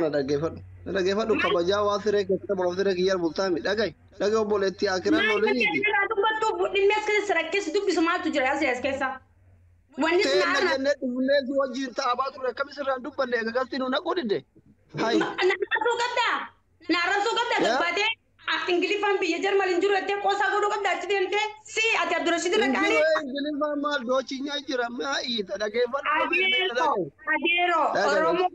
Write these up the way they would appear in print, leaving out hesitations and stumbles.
Na dhaggeeffadhu. Na dhaggeeffadhu kabajaa waan siree keessatti borom siree kiyyaan bultaami. Dhaga'i. Dhaga'i obboleettii akiraan Maal loliniiti. irraa dubbattu dhimmi as keessa rakkeessu dubbisu maaltu jira as keessa? Wanni sun Teenna haala jennee dhufnee si wajjin taa'aa turre akkamis irraan dubbanne egaa nu naquu didde. Hayi. Na arrabsuu qabdaa? Na arrabsuu qabdaa Yaa. gabbaatee Ingiliffaan biyya Jarmal hin jiru jettee qoosaa godhuu qabdaa achi deemtee si ati Abdurrashid irra qaalii. Injiroo Ingiliffaan maal doochinya jira maa iita dhaggeeffadhu. Adeeroo adeeroo Dhaga'i. Oromoo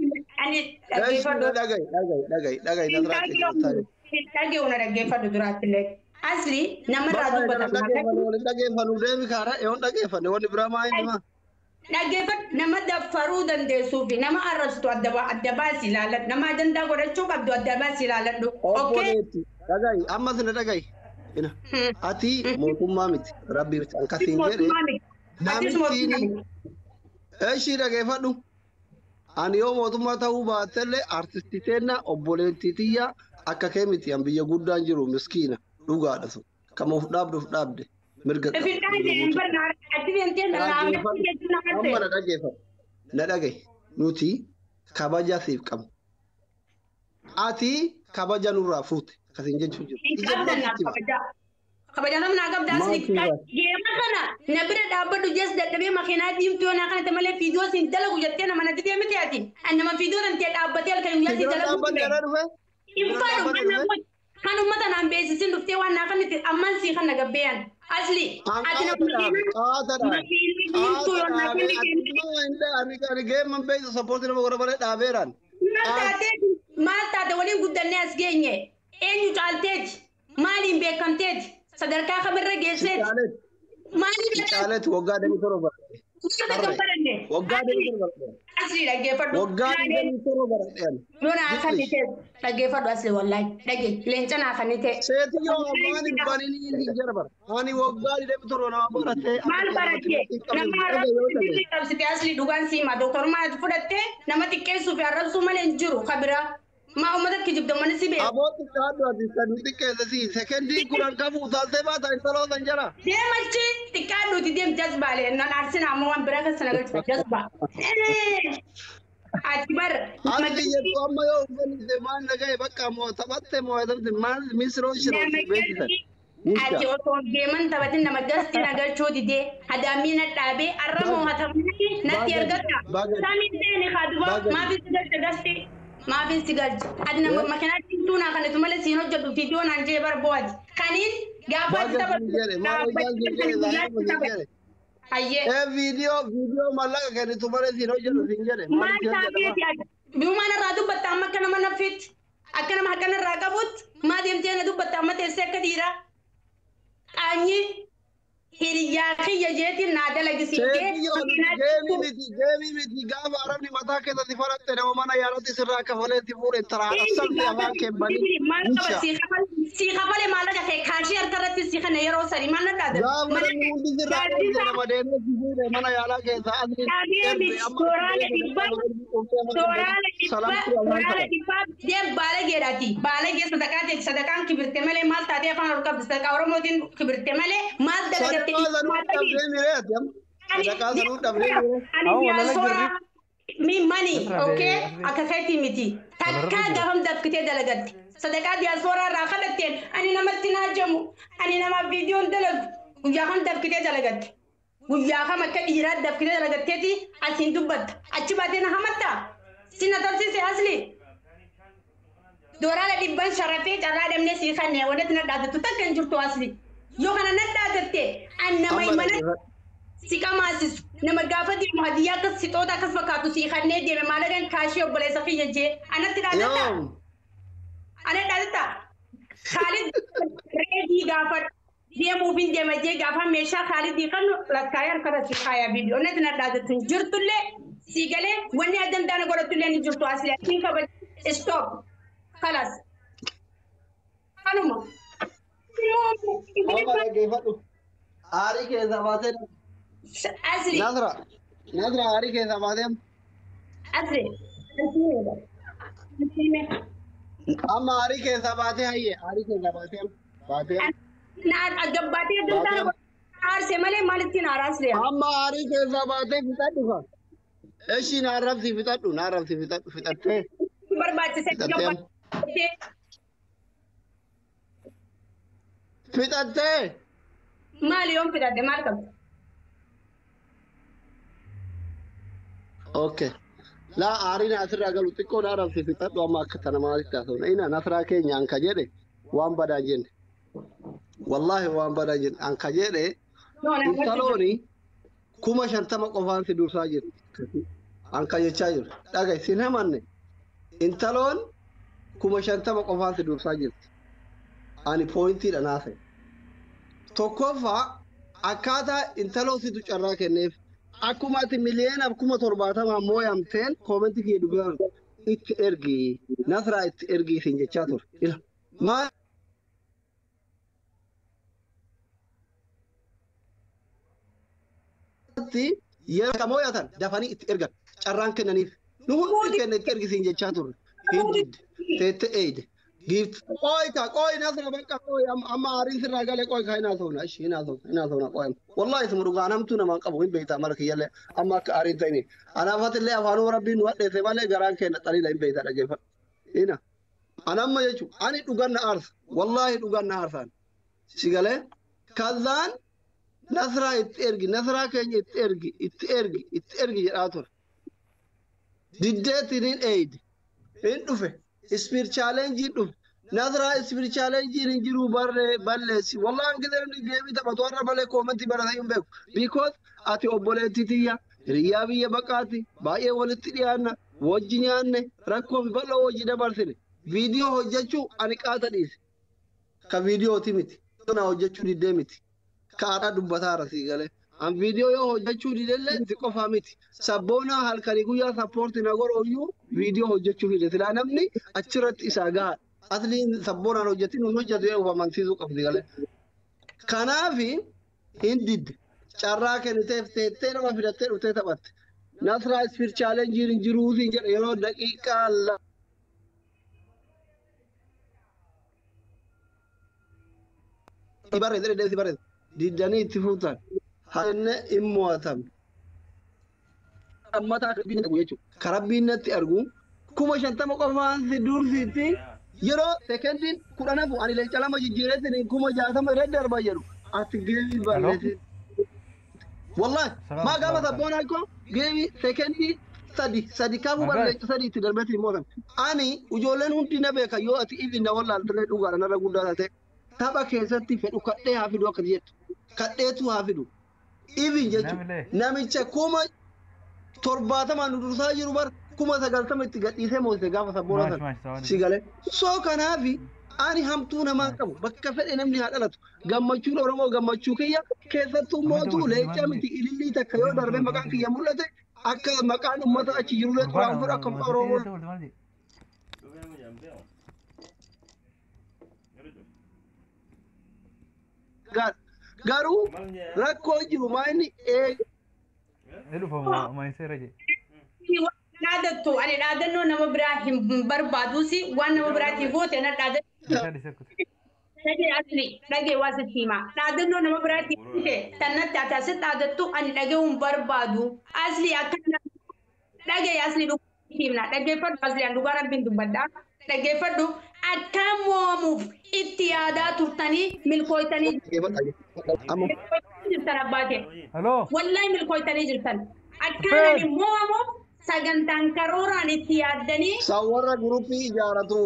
ani dhaggeeffadhu. Dhaga'i dhaga'i dhaga'i dhaga'i nasraa keessa Hin dhaga'u na dhaggeeffadhu duraatti illee. Asli namarraa dubbata. Dhaggeeffannu dhaggeeffannu deemi kaara yoon dhaggeeffanne wanni biraa maa inni maa. Dhaggeeffadhu nama daffaruu dandeessuu fi nama arrabsitu adda baasi ilaaladhu. Nama ajandaa godhachuu qabdu adda baasi ilaaladhu. Okay? Obboleetti dhaga'i ammas na dhaga'i. Ati mootummaa miti rabbi akkasiin jedhe Mootummaa miti. Atis mootummaa namittiin miti. Eshi dhaggeeffadhu. Ani yoo mootummaa ta'uu baatellee artistii teenna obboleettii tiyya akka kee miti an biyya guddaan jiru miskiina dhugaadha sun. Kama of dhaabde of dhaabde mirga qaba. Ifin dhaabde hin barna achi deemtee na Dhaggeeffadhu. jechuun na Amma malte. na dhaggeeffadhu. Na dhaga'i. Nuti kabaja siif qabna. Ati kabaja nurraa fuute akkasiin jechuun jiru. Hin qabdan naaf kabajaa. Kabajaa namni naa qabda asli Maal suuraa? geema kana na bira dhaabbadhu jees dadhabee makiinaa diimtuu yoo naa kanatti malee fiidiyoo siin dalagu jettee nama natti deemite ati. Ani nama fiidiyoo tan ta'e dhaabbatee halkan guyyaa Si siin bira dalagu dhaabbanne ture. irra dhufe? Hin fadhu Bira dhaabbanne kan kan uummata naan beeksisin dhuftee waan naa kanatti amman sii kan na gabbeeyan. Asli ati nama Qaata dhaabe. makiinaa diimtuu yoo naa Qaata kanatti dhaabe. Ani geemman beeysa sappoortii nama godha malee dhaabeeraan. Maal taatee maal taate waliin guddannee as geenye eenyu caalteeti maaliin beekamteeti sadarkaa kamirra geesseeti maaliin Caaletti waggaa 27 baradhe. beekamte baranne Waggaa 27 baradhe. Asli dhaggeeffadhu Waggaa 27 baradhe ani. yoo naa kan ta'e dhaggeeffadhu asli wallaahi dhagge leenca naa kan ta'e Seetiyyoo ammaan hin banini hin jira bara. Ani waggaa 27 nama barattee. Maal baratte nama arrabsuu qabsite asli dhugaan siima dooktorummaa ati fudhatte nama xiqqeessuu fi arrabsuu malee hin jiru kabira maa uummata kijibdamanii si beeku. Aboo xiqqaadhu ati kan xiqqeesse si sekendii 10 qabu utaaltee baata intaloo san jala. Deemachi xiqqaadhuuti deem jazbaalee nan arsin ammoo waan biraa keessa na galchita jazbaa. Ati bar Asli jettu amma yoo uffannite maal naga'e bakka moo taphatte moo jedhamte maal misiroo shiroo nama beeksisan. galti ati osoo geeman taphatin nama gasti na galchuu didee hadaamii na dhaabee arra moo hatamanii natti ergatta. Samiin seeni kaaduba maafin si galcha gasti maafin si galcha. Ati nama makiinaa diimtuu naa kanatu malee siin hojjedhu fiidiyoo naan jee bar bo'aati. Kaniin gaafa ati Baga siin jedhe maal hojjaan siin jedhe zaayiruma siin jedhe. Hayyee. Ee viidiyoo maallaqa kennitu malee siin hojjedhu siin jedhe maal Maal siin taateeti jedhama. ati? Biyumaan irraa dubbatta amma akka nama naffiitti. Akka nama akkana irraa qabutti maa deemtee na dubbatta amma teessee akka dhiiraa. Qaanyii hiriyyaa kiyya jeetiin naa dalagisiifte Seetiyyoo geemii miti gaafa arabni mataa keessatti faratte nama mana yaalatti sirraa kafaleetti fuudhe taraa salphee afaan kee banii. Maal qaba sii kafale maallaqa kee kaashii harka irratti sii kana yeroo sadi maal na dhaadatu? Gaafa namni hundi sirraa dhoofte nama deemee si fuudhe mana yaalaa keessaa asli Dhaabee miti tooraalee dhibbaa tooraalee dhibbaa tooraalee dhibbaa deem baalageedhaati. Baalagee sadaqaa ta'e sadaqaan kibirte malee maal taatee afaan ol qabdi sadaqaa Oromootiin kibirte malee maal dalagatte Sadaqaa sanuu dhabdee miree ati amma. Sadaqaa sanuu dhabdee miree. Ani diyaasporaa mi mani okay akka keetii miti takkaa gaafam dafkitee dalagatte sadaqaa diyaasporaa irraa kadhatteen ani namatti naajamu ani namaaf viidiyoon dalagu guyyaa kam dafkitee dalagatte guyyaa kam akka dhiiraa dafkitee dalagatteeti asiin dubbatta achi baatee na hamatta si na tabsise asli dooraala dhibban sharafee carraa dhabnee sii kannee wanti na dhaadattu takka hin jirtu asli yoo kana na dhaadatte an nama mana si qamaasisu nama gaafa deemu hadiyyaa akkas sixoota akkas fakkaatu sii kannee deeme maallaqan kaashii obboleessa kiyya jee anatti dhaadatta Yoom ana dhaadatta Khaalid reedii gaafa deemuuf hin deema jee gaafa meeshaa Khaalidii kan lakkaayee harka irratti kaayaa bibi onnatti na dhaadattu hin jirtullee sii galee wanni adda hin taane godhattullee ni jirtu asli atiin kabaja stop kalas kanuma. Amma dhaggeeffadhu. Aarii keessaa baatee Asli Nasra Nasra aarii keessaa baatee asli. amma aarii keessaa baatee hayyee aarii keessaa baatee baatee Na gabbaatee adda hin taane aarsee malee maalittiin aaraas deema. amma aarii keessaa baatee fixadhu fa. Eshi na arrabsi fixadhu na arrabsi fixadhu fixattee. barbaachise. Fixattee amma. Fixattee. Maali yoon fixadhe maal qabda? Okay. Laa aariin asirraa galu xiqqoo na arabsi fixadhu amma akka tana maalitti haasofna. Ina Nasraa keenya anka jedhe waan badaa jenne. Wallaahi waan badaa jenne anka jedhe intalooni 50,000 qofaan si dursaa jirti. Anka jechaa jiru. Dhaga isin hamanne intaloon 50,000 qofaan si dursaa jirti. Ani pooyintiidha naase. Tokkoffaa akkaataa intaloo situ carraa kenneef akkuma ati 70,000,000 mooyamteen koomentii kiyya dubbisan itti ergi Nasraa itti ergi isin jechaa ture. Ila maatti yeroo mooyatan dafanii itti ergan carraan kennaniif nu hundi kenna itti ergi isin jechaa turre. Hin didde teette eeyde. Gift qoy ka qoy Nasra bakka qoy amma aariin sirraa galee qoy ka hinaa ishi hinaa soona qoy wallahi isuma dhugaa namtu namaan qabu hin beektaa mara kiyyallee amma akka aariin ta'ini anaafatillee afaanuma rabbiin nu hadheesse malee garaan keenya xaliila hin beektaa dhaggeeffadhu ina anamma jechuun ani dhugan na aarsa wallahi dhugan na aarsaan si galee kazaan Nasraa itti ergi Nasraa keenya itti ergi itti ergi itti ergi jedhaa ture diddeetiin hin eeyde hin dhufe. Speed challenge dhufe. Nasraa speed challenge hin jiru barree balleessi. Wallahi hangi namni geemii taphatu har'a malee koomentii baratee hin beeku. Because ati obboleettii tiyya hiriyyaa biyya baqaati baay'ee walitti dhiyaanna wajji nyaanne rakkoo fi bal'oo wajji dabarsine. Viidiyoo hojjechuu ani qaata dhiise. Ka viidiyooti miti. Na hojjechuu diddee miti. Ka aadaa dubbataara sii galee. An viidiyoo yoo hojjechuu didellee si qofaa miti. Sabboonaa halkanii guyyaa sappoortii na godhu viidiyoo hojjechuu fide. Silaa namni achirratti isaa gaha. Asliin sabboonaan hojjetin hin hojjetu yoo amansiisuu qabdi galee. Kanaafi hin didde. Carraa kenniteef teettee nama fidattee dhuftee taphatte. Nasraa Speed Challenge hin jiruu siin jedhe yeroo daqiiqaa lama. Barreesse barreesse. Diddanii itti fuutan. Haenne hin mo'atamne. Ammataa rabbiin argu jechuudha. Ka rabbiin natti argu 50,000 qofaan si dursiitti yeroo sekendiin 10 hafu ani leenca lama jijjiireetiin 60,000 irra darba jedhu ati geemii balleessi. Wallahi maa gaafa sabboonaa koo geemii sekendii sadi kaafuu bara leenca sadi itti darbeetiin hin mo'atamne. Ani ijoolleen hundi na beeka yoo ati ifni na wallaaltee dhugaadha narra guddaa taate tapha keessatti fedhu kadhee haa fidu akka jettu kadheetu haa fidu. Even jechuudha namicha 70,000 nu dursaa jiru bar 90,000 itti gadhiisee moosise gaafa sabboona sana si galee. Soo kanaafi ani hamtuu namaa qabu bakka fedhe namni haa dhalatu gammachuun Oromoo gammachuu kiyya keessattuu mootuu leenca miti ilillii takka yoo darbe maqaan kiyya mul'ate akka maqaan uummata achi jirullee xuraa'uun fedhu akka Oromoo. Garuu rakkoo jiru maa inni Dhaadattu ani dhaadannoo nama biraa hin barbaaduusi waan nama biraatiin goote na dhaadannoo. Dhagee asli dhagee waa sitti hima dhaadannoo nama biraatiin goote tannatti ati asitti dhaadattu ani dhagee hin barbaadu asli akkana dhagee asli dhugaa himna dhaggeeffadhu asli an dhugaa rabbiin dubbadha dhaggeeffadhu akka moomuuf itti yaadaa turtanii milkooytanii jirtan abbaate. Wallahi milkooytanii jirtan. Akkaan ani moomuuf sagantaan karooraan itti yaaddanii. Isaan warra guruppii ijaaratu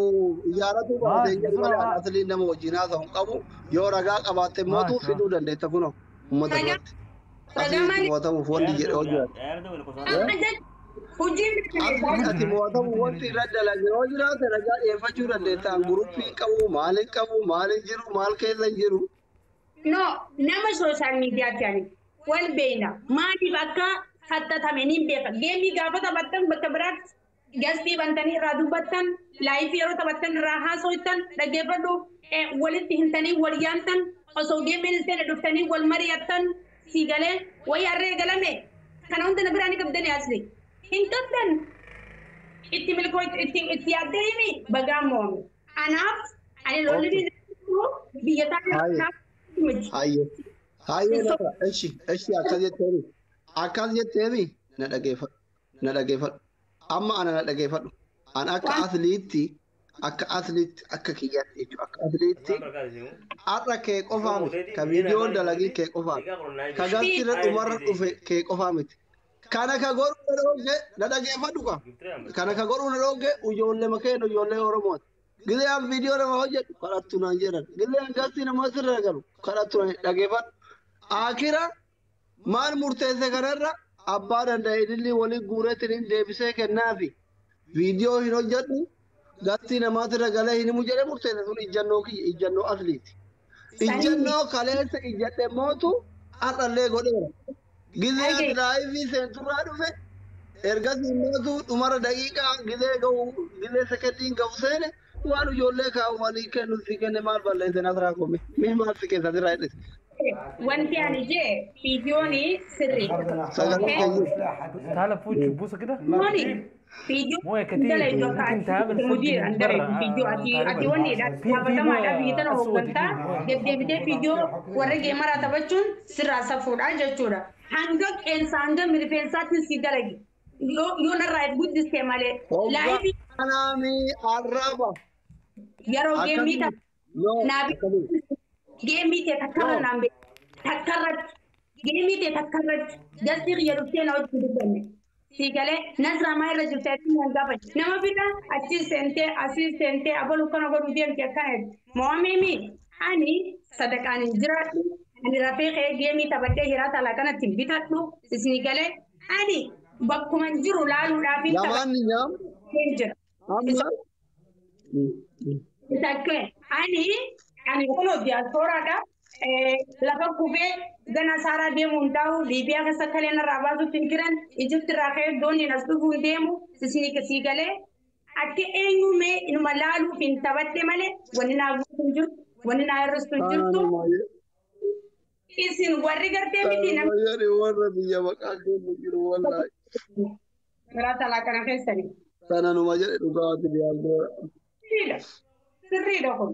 baatee jedhu malee asliin nama wajjin haasa'u hin qabu yoo ragaa qabaatte mootuu fiduu dandeetta kunoo uummata biratti. Asliin mo'atamuuf wanti jedhe hoo jiraate. Ati mo'atamuuf wanti irra dalage yoo jiraate ragaa dhiyeeffachuu dandeetta. Guruppii qabu maal hin qabu maal hin jiru maal keessa hin jiru. No nama sooshaal miidiyaatti ani wal beekna maaliif akka hattatame niin beeka. Geemii gaafa taphattan bakka biraatti gastii bantanii irraa dubbattan laayifii yeroo taphattan irraa haasoftan dhaggeeffadhu walitti himtanii wal yaamtan osoo geemiin hin seene dhuftanii wal mari'attan sii galee wayi harree galame kana hunda na biraa ni qabdanii asli hin qabdan itti milkoo itti yaaddee himi bagaan mo'ame. Anaaf ani lolli biyya taa'ee miti. Hayyee hayyee eshi eshi akkas jetteemi akkas jetteemi na dhageeffadhu na dhageeffadhu amma ana na dhageeffadhu An akka asliitti akka asliitti akka kiyyaatti jechuudha. Akka asliitti har'a kee qofaa miti. Ka viidiyoon dalagii kee qofaa miti. Ka galchirra dhumarra dhufe kee qofaa miti. Kana ka godhu na dhoogge na dhageeffadhu qa. Kana ka godhu na dhoogge ijoollee makeen ijoollee Oromooti. Gizee an viidiyoo nama hojjedhu kadhattu naan jedhan. Gizee an galtii nama sirra galu kadhattu naan dhageeffadhu. Akira maal murteesse kanarra abbaa danda'e ilillii waliin guureetiin deebisee kennaafi viidiyoo hin hojjedhu galtii namaatirra galee hin himu jedhee murteesse sun ijjannoo kiyya ijjannoo asliiti. Ijjannoo kaleessa ijjadhe mootu har'allee godheera. Gizee ati laayivii seenturraa dhufe ergasii mootu dhumara daqiiqaa gizee gahu gizee sekendiin gahu seene waan ijoollee kaa'u walii kennu si kenne maal balleesse nasraa kome mee maal si keessa sirraa hidhise. Wanti ani jee viidiyoon sirrii. Sagalee keenya. تعال فوت بوسه كده Moni viidiyoo مويه كتير dalagu ممكن تعمل فوت mudiir من an dalagu بره viidiyoo ati ati wanni dha في في gaafatamaadha biyya مويه tana اسود hooggantaa كتير مويه deddeebitee viidiyoo warra geemaraa taphachuun sirraa safuudha jechuudha. Hanga qeensa hanga rifeensaatti si dalagi yoo narraa if guddiste malee laayivii Hogganami arraba. yeroo geemii Akkamii? No, naa akkamii? geemii ta'e takkarra No. naan beeku takkarratti geemii ta'e takkarratti galtii kiyya dhuftee na wajjin dubbanne. Sii galee nasraa maa irra jirte achi naan gaafate nama bira achi seentee asii seentee abalu kana godhu deemte akkana jetti. Mo'amiimi ani sadaqaan hin jiraadhu ani rafee ka'ee geemii taphadhee hiraa talaa kanatti hin bitadhu isinii galee ani bakkuma hin jiru laaluudhaaf hin Lamaan ni nyaam. taphadhee jira. Amma. Takke ani ani kunoo diyaaspooraadha. Lafa kufee gana saaraa deemuu hin taa'u Liibiyaa keessa kaleen irraa baasutti hin jiran Ijipti irraa ka'ee dooniin as dhufuu hin deemu isinii sii galee akka eenyumee inuma laaluuf hin taphadhe malee wanni naa guutu hin jirtu wanni naa hir'istu hin jirtu isin warri gartee miti Kanuma jedhi warra biyya maqaa kennu jiru wallaahi. nama talaa kana keessanii. Kananuma jedhe dhugaati diyaaspoora. Sirriidha. Sirriidha kun.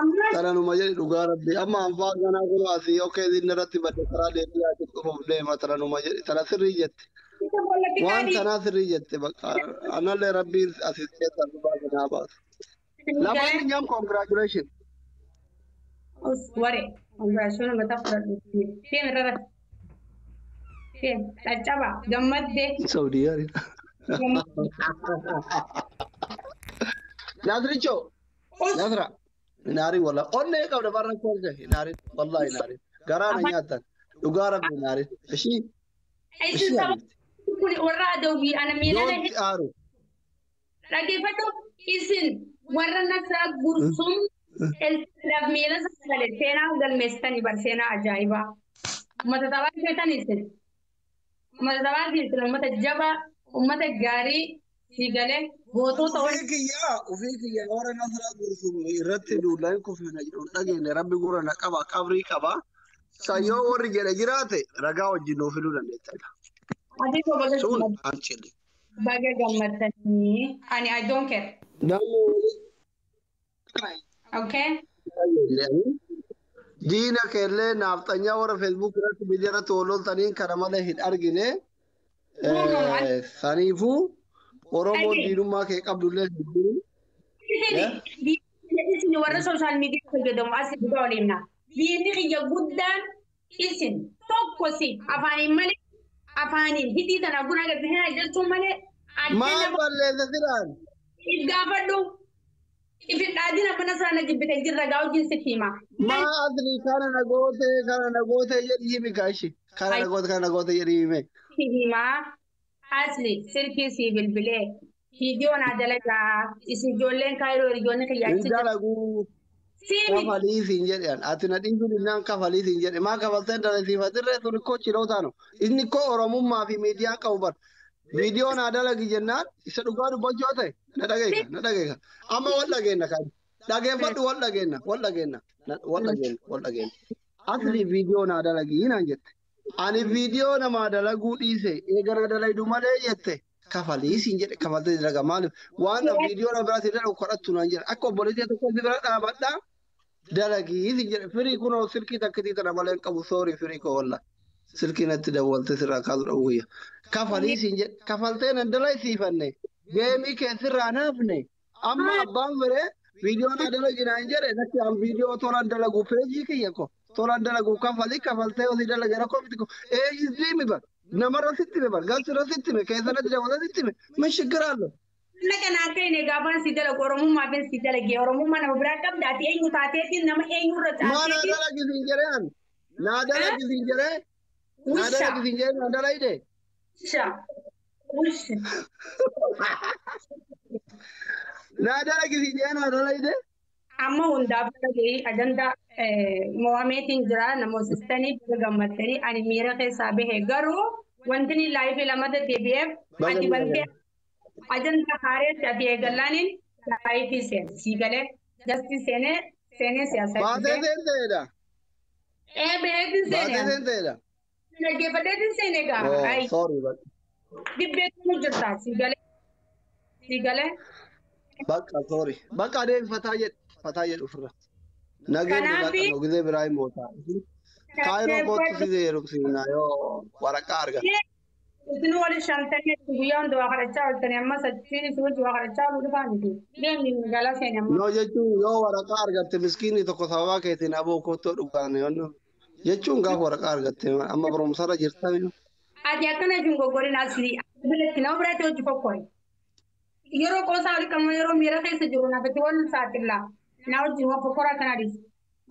Amma Kananuma jedhe dhugaa rabbi. Amma anfaa ganaa kun asii okkee isin irratti badde karaa deebi'aa ati dhufuuf deema tananuma jedhe tana sirrii jette. Waan tanaa sirrii jette bakka anallee rabbiin asii keessa dhugaa kanaa baasu. Lamaan ni nyaam congratulation. Ware, congratulations mata fudhadhu. Deem irra rafi. Deem, caccaba, gammaddee. Saudii yaadidha. Nasricho, Nasra, hinaarin wallah. Onnee qabda barra kolfe hinaarin wallahi hinaarin. Garaa na nyaatan. Dhugaa rabbi hinaarin. Ishii Isin ishii saba habibti. kun warra adawwii ana miilana Yoon aaru. dhaggeeffadhu isin warra Nasraa Gursum elsaaf miila sagale seenaa galmeessitanii bar seenaa ajaa'ibaa. Uummata taphaa feetan isin. Uummata taphaa isin uummata jabaa uummata gaarii sii galee gootota Ufii kiyyaa ufii kiyyaa warra Nasraa Gursum irratti duulaan kufina jedhu hin dhageenye rabbi gurra na qaba qabrii qaba. Sayyoo warri jedhe jiraate ragaa wajjin nuu fiduu dandeetta. Ati koo baga Sun an cille. baga gammaddanii ani I don't care. Namni waliin Okay? Diina keellee naafxanyaa warra feesbuuk irratti biyya irratti wal kana malee hin argine. Saniifuu Oromoon diinummaa kee qabdullee hin jiru. Isin warra sooshaal miidiyaa fayyadamu as dhugaa waliin Diinni kiyya guddaan isin tokko si afaaniin malee afaaniin hidhii tana buna agarsiisanii jechuun malee adda Maal nama balleessa siraan? if gaafadhu. If hin dhaadina mana sana jibbite jirra gaa wajjin sitti hima. Maa asli kana na gootee kana na gootee jedhi himi kaashi. Kana na goote kana na goote jedhi hime. Sitti himaa asli silkii sii bilbilee viidiyoo naa dalagaa isin ijoolleen kaayiroo hiriyoonni Hin kiyya achi jira. dalaguu Siimi kafalii siin jedhan. Ati na dhiisuu dhinnaan kafalii siin jedhe. Maa kafaltee dalasiifatirree sun ikkoo chilootaano. Inni ikkoo Oromummaa fi miidiyaan qabu bar. Viidiyoo naa dalagi jennaan isa dhugaa dubbachuu ta'e na dhageessa na dhageessa. Amma wal dhageenna kan. Dhageeffadhu wal dhageenna wal dhageenna wal dhageenna wal dhageenna. Asli viidiyoo naa dalagi naan jette. Ani viidiyoo namaa dalaguu dhiise eegana dalaydu malee jette. Kafalii siin jedhe kafaltee dalaga maaliif waan viidiyoo na biraatti dalagu kadhattu naan jedhe akka obboleettii tokko si bira dhaabadhaa dalagii siin jedhe firii kunoo silkii takkitii tana malee hin qabu soorii firii koo walla silkii natti dawwalte sirraa kaasuu dhabu guyya. Kafalii siin jedhe kafaltee nan dalaysiifanne. Geemii keessirraa hafne. Amma abbaan firee viidiyoo naa dalagi naan jedhe natti an viidiyoo tolaan dalagu peejii kiyya ko tolaan dalagu kafalii kafaltee osii dalage rakkoo miti ko eeyyisii bar namarra sitti hime bar galchirra sitti hime keessanatti dabala sitti hime min shiggiraallo. Laqa naa ta'e gaafaan si dalagu oromummaafin si dalage oromummaa nama biraa qabda ati eenyu taateetiin nama eenyurra Maa naa taateetiin dalagi siin jedhee an naa dalagi siin jedhee naa Wusha dalagi siin jedhee naa dalayde. wusha wusha. Naa dalagi siin jedhee naa dalayde. Amma hundaaf dhaga'ii ajandaa mo'ameetiin jira namoosistanii bira gammaddanii ani miira keessaa bahe garuu wanti ni laayifii lamata deebi'eef Baga ati miira bantee galee. ajandaa haareetti ati eegallaaniin laayifii seene sii galee jasti seenee seenee siyaasaa Baatee dhufee seenteedha. ee baheetiin Baatee seenee seenteedha. dhaggeeffateetiin seenee gaa Oh ayi sorry bakka. dibbeetu jirta sii galee sii galee Bakka sorry. Bakka adeem fataa jedhu fataa jedhu ofirra. Nageenyi kanaafi bakka nogizee biraa hin mootaa. Kaayiroo kootu si heerumsiifna yoo waraqaa argatte. Isin wali shantanii guyyaa hunda waa kadhachaa ooltanii ammas achiin isin wajji waa kadhachaa ooluu dhufaa miti. Deemni magaalaa seeni amma. Noo jechuun yoo waraqaa argatte miskiinni tokko sababaa keetiin aboo koottoo dhugaan yoon jechuun gaafa waraqaa argatte amma barumsarra jirta. Ati akkana jechuun goggorin asii biratti nama biratti hojii fokkore. Yeroo qoosaa olii qabu yeroo miira keessa jiru naafatti wal saaxillaa. Na wajjin waa fokkoraa kana dhiisi.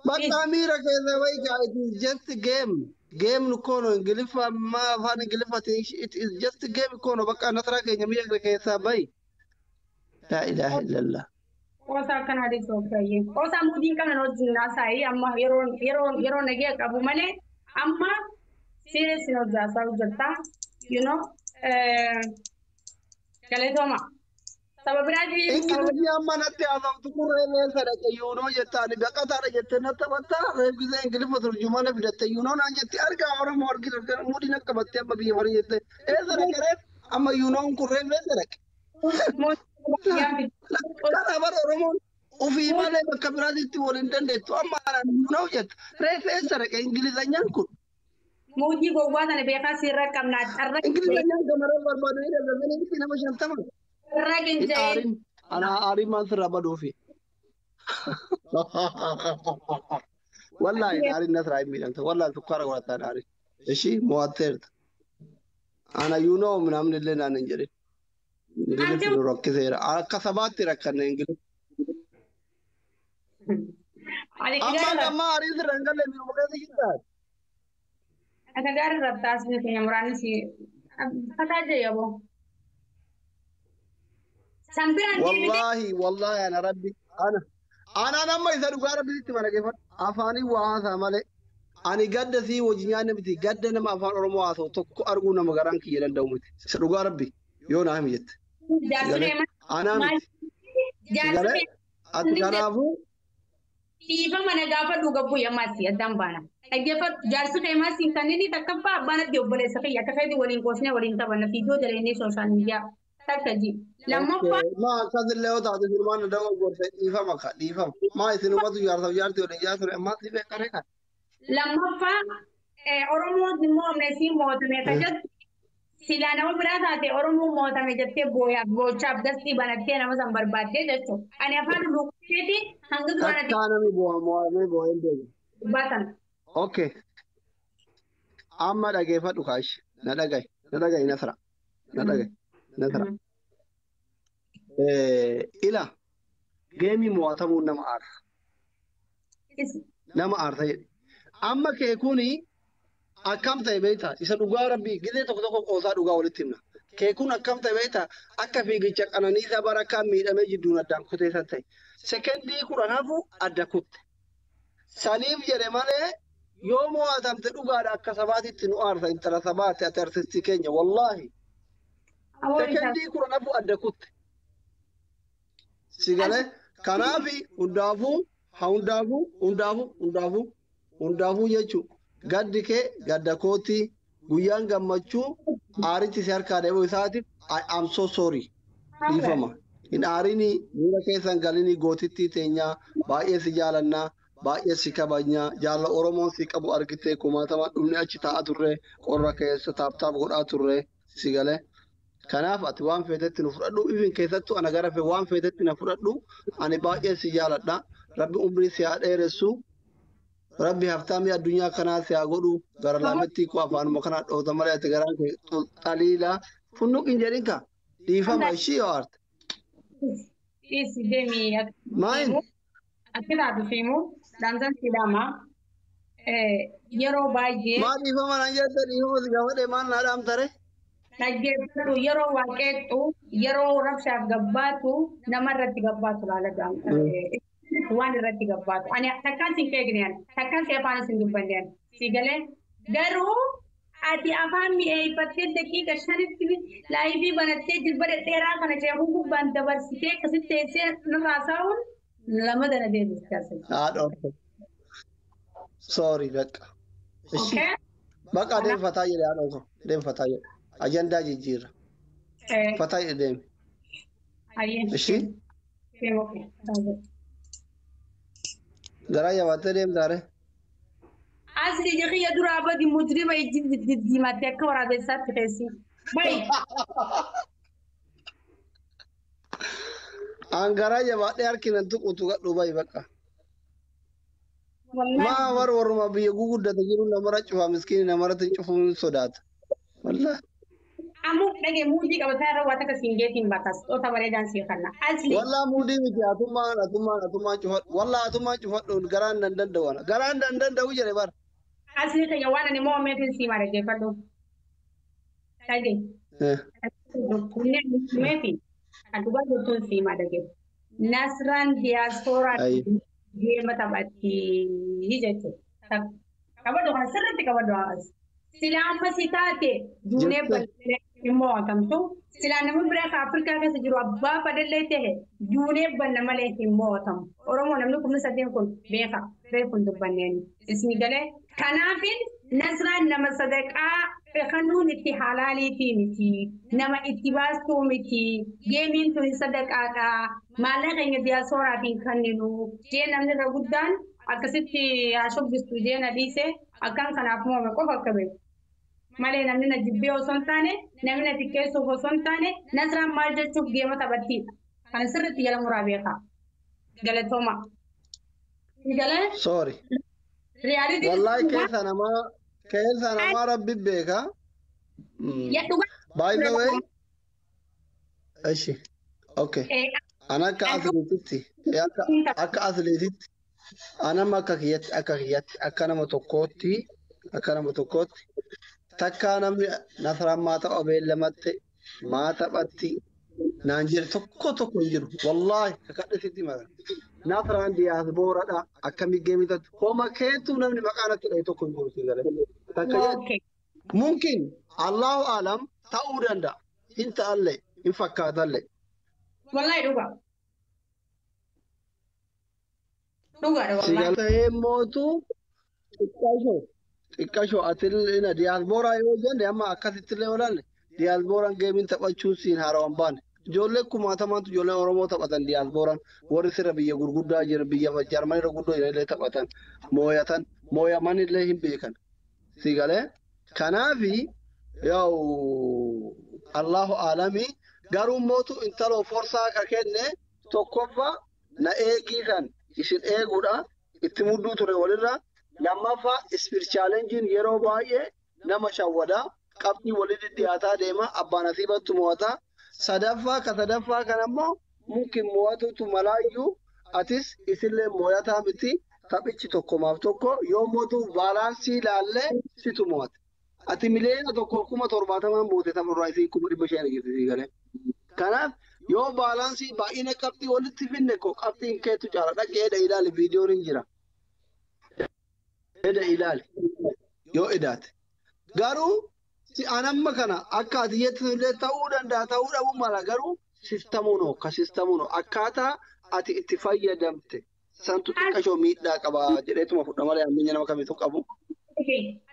Bakka miira keessa wayi it is just game. Game nu kono ingiliffa amma afaan ingiliffatiin it is just game kono bakka nasraa keenya miira keessaa bayi. Laa ilaaha illallah. Qoosaa akkana dhiisi obbayyee. Qoosaa muudii hin qabne wajjin naasaayii amma yeroo yeroo yeroo nagee qabu malee amma serious hin hojjaasaa hojjettaa. You know, galatooma. Saba biraatiin Ingiliffi amma natti haasoftu kun reelee sadaqe yuunoo jettaan baqataadha jettee natti amantaa reef gisee ingiliffa turjumana fidatte yuunoo naan jetti argaa oromoo argina muudii na qabattee amma biyya marii jette ee sadaqe reef amma yuunoon kun reef ee sadaqe. Kana bara oromoon ofii malee bakka biraatitti wal hin dandeettu amma anaan yuunoo jetta reef ee sadaqe ingilizanyaan kun. Muudii gowwaa sana beekaa sirra qabnaa carra Ingilizanyaan gamarra barbaadu hin dandeenye nama 50. carra Hin qinja'ee aarin ana aarin maan sirraa baduufi. Wallahi aarin nasraa hin miidhamta. Wallahi sukkaara godhataan aarin. Ishi mo'atteerta. Ana you know namni illee naan hin jedhin. Ingiliffi nu rakkiseera. Akka sabaatti rakkanne Ingiliffi. Ani Amma gaara amma aariin sirra hin galle miidhuma keessa jirtaa. akka gaara rabtaas ni keenya muraanni si fataa jee yaboo. San biraan deebitee Wallahi wallahi ana rabbi ana anaan amma isa dhugaa rabbitti mana geeffadhu. Afaanii waa haasaa malee. Ani gadda sii wajji nyaanne miti gadda nama afaan Oromoo haasa'u tokko arguu nama garaan kiyya danda'u miti. Isa dhugaa rabbi yoo naa himi jette. jaarsi Galee kee anaa maal miti. Si jaarsi galee kee ati kanaafuu dhiifama na gaafadhu gabbuu yammaasi addaan baana. Dhaggeeffadhu jaarsi kee maasi kan inni takkaffaa abbaan addi obboleessa kiyya akka keetii waliin qoosnee waliin taphanna fiidiyoo dalagnee sooshaal miidiyaa takka ji. Lammaffaa maa akkasillee yoo taate isinumaan na dogoggorte dhiifama ka dhiifama. Maa isinumatu jaarsaaf jaartii waliin jaarture ammaa si beekare kan. Lammaffaa Oromoon moomne si mootame ka jettu silaa nama biraa taate Oromoon mootame jettee booyaaf boochaaf gastii banattee nama san barbaaddee jechuudha. Ani afaan luuqeeti hanga duraan ati Takkaa namni bu'aa mo'amee bu'aa hin beeku. baatan. Okay. Amma dhageeffadhu kaashi. Na dhagahi. Na dhagahi Nasra. Na dhagahi. Nasra. Ila geemii mo'atamuun nama aarsa. Nama aarsa jedhe. Amma kee kuni akkam ta'e beektaa? Isa dhugaa rabbii gizee tokko tokko qoosaa dhugaa walitti himna. Kee kun akkam ta'e beektaa? Akka fiigicha qananiisaa bara akkaan miidhamee jidduun addaan kutee san ta'e. Sekendii 10 hafu adda kutte. Saniif jedhe malee yoo mo'atamte dhugaadha akka sabaatitti nu aarsa intala sabaati ati artistii keenya wallaahi. Sekendii 10 hafu adda kutte. Si galee kanaafi hundaafuu haa hundaafuu hundaafuu hundaafuu hundaafuu jechuun gaddi kee gadda kootii guyyaan gammachuu aarichi si harkaa dheebuu isaatiif I am so sorry dhiifama. Hin aarini miira keessan galinii gootittii teenyaa baay'ee si jaalannaa baay'ee si kabajnaa jaalala Oromoon si qabu argitee kumaatamaan dhumni achi taa'aa turre qorra keessa taaptaap godhaa turre si galee. Kanaaf ati waan feetetti nu fudhadhu. Ifin keessattuu ana gara fee waan feetetti na fudhadhu. Ani baay'ee si jaaladha. Rabbi umrii si haa dheeressu. Rabbi haftaamii addunyaa kanaa si haa godhu. Gara laametti koo afaanuma kanaa dhoota malee ati garaan kee xaliila. Funnuq hin jedhin ka. Dhiifama ishii yoo aarte. Dhiisi deemii Maayin? Akka taatu fiimu dhaamsan siidhama. Yeroo baay'ee Maa dhiifama naan jette dhiifama si gaafadhe maal naa dhaamtare? Dhaggeeffadhu yeroo waaqeexxu yeroo rabshaaf gabbaatu nama irratti gabbaatu laala waan irratti gabbaatu. Ani takkaan sin qeeqne ani takkaan si afaan isin dubbanne ani si galee garuu ati afaan mi'eeffattee daqiiqa shanitti laayivii banattee jilba dhedheeraa kana ceekuu gubbaan dabarsitee akkasitti teessee nurraa saa'uun lama dana deebiste asii. Haadha. Sorry bakka. Ishi. Okay? Bakka deemfataa jedhe haadha koo deemfataa jedhe. Ajandaa jijjiirra. Fataa jedhe deemi. Ayyee. Ishi. Deemu okay. Garaa jabaattee deemtaare. Asli kiyya duraa badi mujrima ijji diddiimattee akka waraabessaatti keessi. Bayi. An garaa jabaadhee harki nan tuqutu gadhu bayi bakka. Wallahi. Maa war warruma biyya guguddate jiru namara cufa miskiini namarratti cufuun sodaata. Wallahi. Ammoo dhagee muudii qabataa irra waa takka siin geetiin batas. Xoota bareedaan sii kanna. Asli. Wallah muudii miti atummaan atummaan atummaan cufadhu. Wallah atummaan cufadhu garaan nan danda'u ana. Garaan nan danda'u jedhe bara. Asli kiyya waan ani moomeetiin sii mara geeffadhu. Dhagee. Kunneen moomeetiin kan dhugaa jirtuun sii mara geeffadhu. Nasraan diyaaspooraa geema taphattii jechuudha. Qabadhu kana sirriitti qabadhu as. Silaa amma si taate duunee bal'inee hin mo'atamtu. Silaa namni biraa kan Afrikaa keessa jiru abbaa fadhallee ta'e duunee banna malee hin mo'atamu. Oromoo namni kumni sadeen kun beeka. Reefu hin dubbanneen. Isin galee kanaafin Nasraan nama sadaqaa kanuun itti halaaliitii miti. Nama itti baastuu miti. Geemiin tun sadaqaadha. Maallaqa keenya diyaasporaatiin kenninu. Jee namni irra guddaan akkasitti haa shubbistu jee na dhiise akkaan kanaaf moome qofa akka beeku. Malee namni na jibbee osoo hin taane namni na xiqqeessuuf osoo hin taane Nasraan maal jechuuf geema taphattiidha. Kana sirriitti jala muraa beekaa. Galatooma. Galee Sorry. riyaalitiin Wallahi keessa namaa rabbi beeka. yaa dhugaa. By the way, ishi. Okay. Ana akka atleetitti akka atleetitti anama akka kiyyatti akka kiyyatti akka nama tokkootti akka nama tokkootti takkaa namni Nasraan maa tapha beellamatte maa taphatti naan jedhe tokko tokko hin jiru. Wallaahi kakadhe sitti mara. Nasraan diyaaspooraadha akkamii geemii taatu homa keetu namni maqaa natti dhahe tokko hin jiru si galee. Takka jedhe. Okay. Mumkin Allahu alam ta'uu danda'a. Hin ta'allee hin fakkaatallee. Wallahi dhugaa. Dhugaadha Si wallahi. galee mootu xiqqashoo xiqqashoo atillee diyaaspooraa yoo jenne amma akkasitti illee olaalle diyaaspooraan geemiin taphachuun siin haarawan baane. Ijoollee kumaatamaantu ijoollee Oromoo taphatan diyaaspooraan warri sirra biyya gurguddaa jira biyya Jarmanii irra guddoo jiran illee taphatan mooyatan mooyaman illee hin beekan. Si galee kanaafi yaa'u Allahu aalamii garuu mootu intaloo forsaa ka kenne tokkoffaa na eegii kan isin eeguudha itti mudduu ture walirra lammaffaa ispir chaalenjiin yeroo baay'ee nama shawwadaa qabxii walitti dhiyaataa deema abbaan asiibattu mo'ata sadaffaa ka sadaffaa kan ammoo mumkin mo'atutu malaayyuu atis isillee mo'ataa miti taphichi tokkomaaf tokko yoo mootu baalaansii ilaallee situ mo'ate. Ati 1,070,000 moote tapharraa isiin 500,000 jirti sii galee. Kanaaf yoo baalaansii baay'ina qabxii walitti finne ko qabxiin keetu caala dhaqee edha ilaali viidiyoon hin jira. Edha ilaali yoo edaate. Garuu si anamma kana akka ati jettu illee ta'uu danda'a ta'uu dhabuu mala garuu sistamuunoo ka sistamuunoo akkaataa ati itti fayyadamte santu xiqqashoo miidhaa qaba jedheetuma fudha malee hamminya nama kamiitu qabu.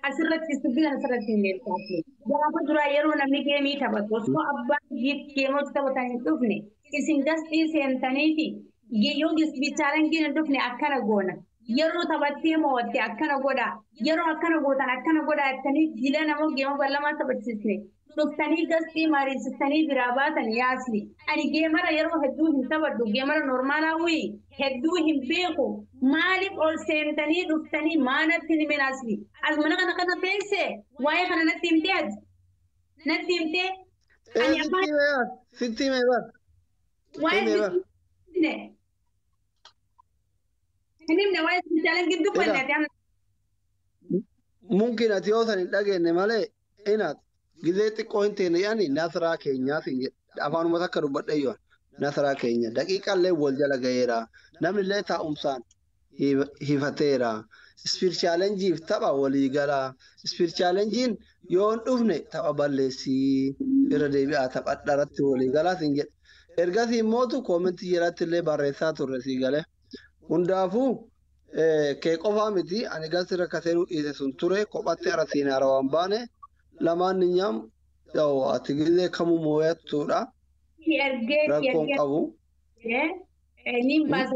Asirratti dubbiin asirratti hin deemtu. Gaafa duraa yeroo namni geemii taphatu osoo abbaan geemota taphatan hin dhufne isin gasxii seentaniiti yoo bichaalangiin hin dhufne akkana goona. Yeroo taphattee mo'atte akkana godhaa. Yeroo akkana gootan akkana godhaa jettanii jila nama geema ballamaa taphachiisne. Dhuftanii gastii mariisistanii biraa baatan yaasni. Ani geemara yeroo hedduu hin taphadhu. Geemara noormaalaawii hedduu hin beeku. Maaliif ol seentanii dhuftanii maanatti ni minaasni? As mana kana kana teesse waa'ee kana natti himtee ati? Natti himtee? Ani afaan Sitti himee bar. waa'ee sitti himne. Hin himne waa'ee sitti jaalan gidduu Egaa. banne ati. Mumkin ati yoo san hin dhageenye malee inaat gizee xiqqoo hin teene yaani nasraa keenyaa siin jedhe afaanuma takka dubbadhe yoo nasraa keenya daqiiqallee wal jala ga'eera namni illee taa'umsaan hifateera. Ispiir chaalenjiif tapha walii galaa. Ispiir chaalenjiin yoo hin dhufne tapha balleessii irra deebi'aa taphadha irratti walii galaa siin jedhe. Ergasii immootu koomentii jalatti illee barreessaa turre sii galee. Hundaafuu kee qofaa miti ani gasi rakkatee nu dhiise sun ture kophatti arasiin haarawaan baane lamaan ni nyaam ati gizee kamuu moo'attuudha Ergee rakkoon qabu. Niin baasa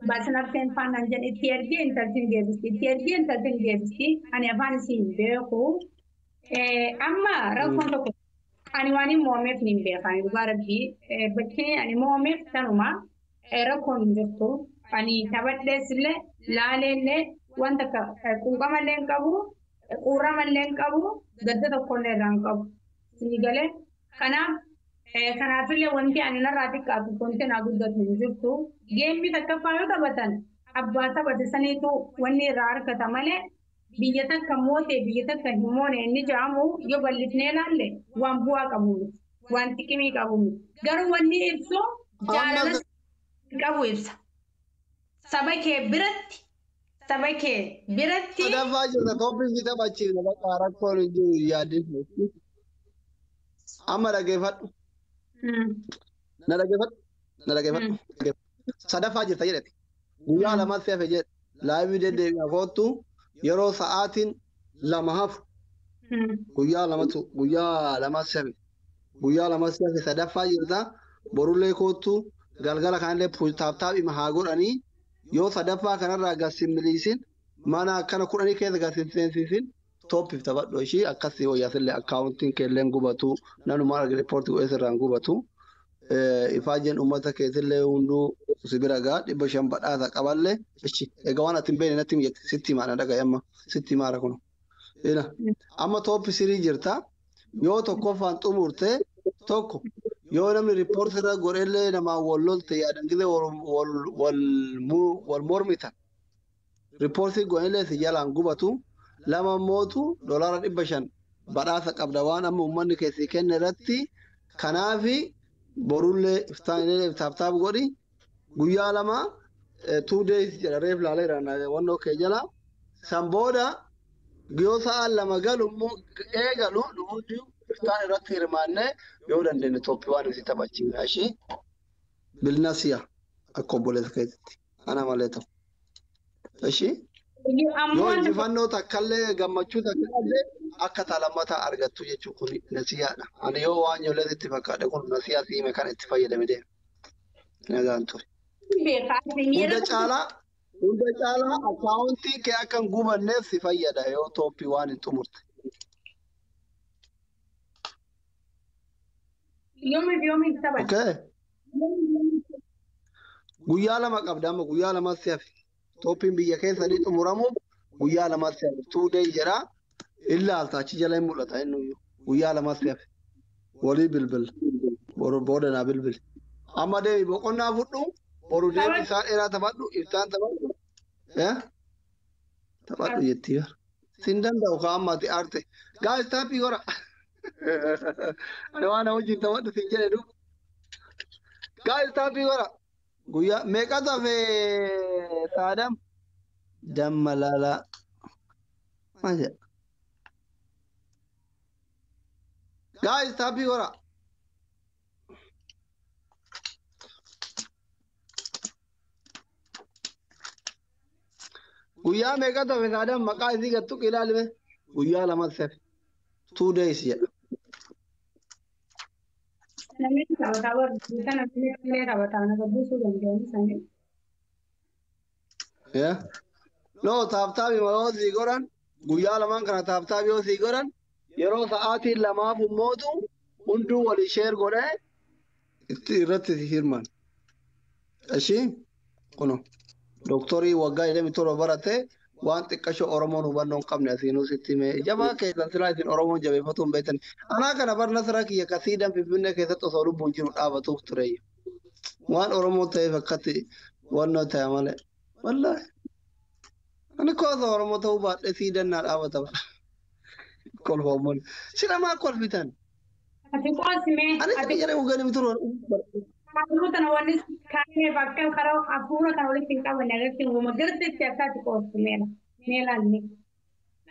baasa nafteen faanaan jedhe itti ergee intaltiin deebisti itti ergee intaltiin deebisti ani afaan isii hin beeku. Amma rakkoon tokko ani waan hin moomeef ni beeka ani dhugaa rabbii bakki ani moomeef tanuma rakkoon hin jirtu ani taphadhees illee laaleellee wanta quuqamallee hin qabu quurramallee hin qabu gadda tokkollee irraa hin qabu. Isin galee kanaaf kanaafillee wanti ani narraa xiqqaatu wanti naa guddatu hin jirtu. Geemmi takkaffaa yoo taphatan abbaa taphate saniitu wanni irraa argata malee biyya takka moote biyya takka hin moone inni jedhamu yoo bal'ifnee ilaalle waan bu'aa qabu miti waan xiqimii qabu miti. Garuu wanni ibsu jaalala qabu ibsa. Saba kee biratti saba kee biratti. Sadaffaa jirta tooppiin si taphachiisa bakka rakkoon hin jiru yaadin. Amma dhaggeeffadhu. Na dhaggeeffadhu. Na dhaggeeffadhu. Sadaffaa jirta jedhete. Guyyaa lamatti hafe jedhe. Laayivii deddeebi'a koottu yeroo sa'aatiin lama hafu. Guyyaa lamatu guyyaa lamatti hafe. Guyyaa lamatti hafe sadaffaa jirta. Borullee koottu galgala kanallee taaptaap haa godhanii yoo sadaffaa kanarraa gad simbiliisin mana akkana kudhanii keessa gad seensisin tooppiif taphadhu ishii akkasii wayyasillee akkaawuntiin keelleen gubatu nanuma arge riippoortii godhee sirraan gubatu. Ifaajeen uummata keetillee hunduu si bira gaa 500 badhaasa qaballee ishi egaa waan ati hin beekne natti mijette sitti himaa na dhagaye amma sitti himaara kun. Amma tooppi sirii jirta yoo tokkoffaan xumurte tokko yoo namni riippoortii irra godhellee namaan wal lolte yaadan gisee wal mormitan riippoortii godhellee si jalaan gubatu lama mootu $500 badhaasa qabda waan amma uummanni keessi kenne irratti kanaafi borullee iftaanillee taaptaap godhi guyyaa lama 2 days jedha reef laaleera wannoo kee jala san booda yoo sa'aan lama galu immoo eegalu hundi iftaan irratti hirmaannee yoo dandeenye tooppii waan isin taphachiifna ishee bilnasiya akka obboleessa keetitti ana malee ta'u. Ishee yoo injifannoo takkallee gammachuu takkallee akka talammataa argattu jechuun kun nasiyaadha. Ani yoo waan ijoollee itti fakkaadhe kun nasiyaa siime kan itti fayyadame deema. Nagaan ture. Hunda caalaa akkaawuntii kee akka hin gubanneef si fayyada yoo tooppii waan hin xumurte. Yoomi taphata. Guyyaa lama qabda amma guyyaa lamatti hafe. Tooppiin biyya keessanii xumuramuuf guyyaa lamatti hafe. 2 days jedha. Illaalta achi jala hin mul'ata inni guyyaa lamatti hafe. Walii bilbil. Booda naa bilbil. Amma deemi boqonnaa fudhu. Boru deemi isaan dheeraa taphadhu. Iftaan taphadhu. Taphadhu jettii bara. Sin danda'u kaa amma ati aarte. Gaa'is taappii gora. Ani waan wajjin taphadhu sin jedhe duuba. Gaa'is taappii gora. Guyyaa meeqatu hafe saadam? Damma laalaa. Maal jedha? Gaa'is taappii gora. Guyyaa meeqatu hafe saadam maqaa isii gattu ilaalime? Guyyaa lamatti hafe. 2 days jedha. Namni taphataa barbaadu kana illee taphataa nama buusuu danda'an isaanii. No taaptaabii yoo sii godhan guyyaa lamaan kana taaptaabii yoo sii godhan Yeroo sa'aatiin lamaaf ummootu hunduu walii sheer godhee itti irratti hirman. Ishii kuno dooktorii waggaa 27 barate waan xiqqashoo Oromoon hubannoo hin qabne asiinuu sitti himee jabaa keessan silaa isin Oromoon jabeeffatu hin beektan. Anaa kana barna sira kiyya kasiidhaan Finfinnee keessatti osoo lubbuun jiru dhaabatuuf tureeyyu. Waan Oromoo ta'eef akkatti wannoo ta'e malee. Wallaahi. Ani koo osoo Oromoo ta'uu baadhee siidhaan naa dhaabata bara. Kolfoommoon. Sila maa kolfitan? Ati qoosime. Anis Ati biyya reefu gadi turu. hafuura kana wanni kaa'eef akka karaa hafuura kana walitti hin qabanne agarti uumama garteetti akka ati qoostu meela. Meelaan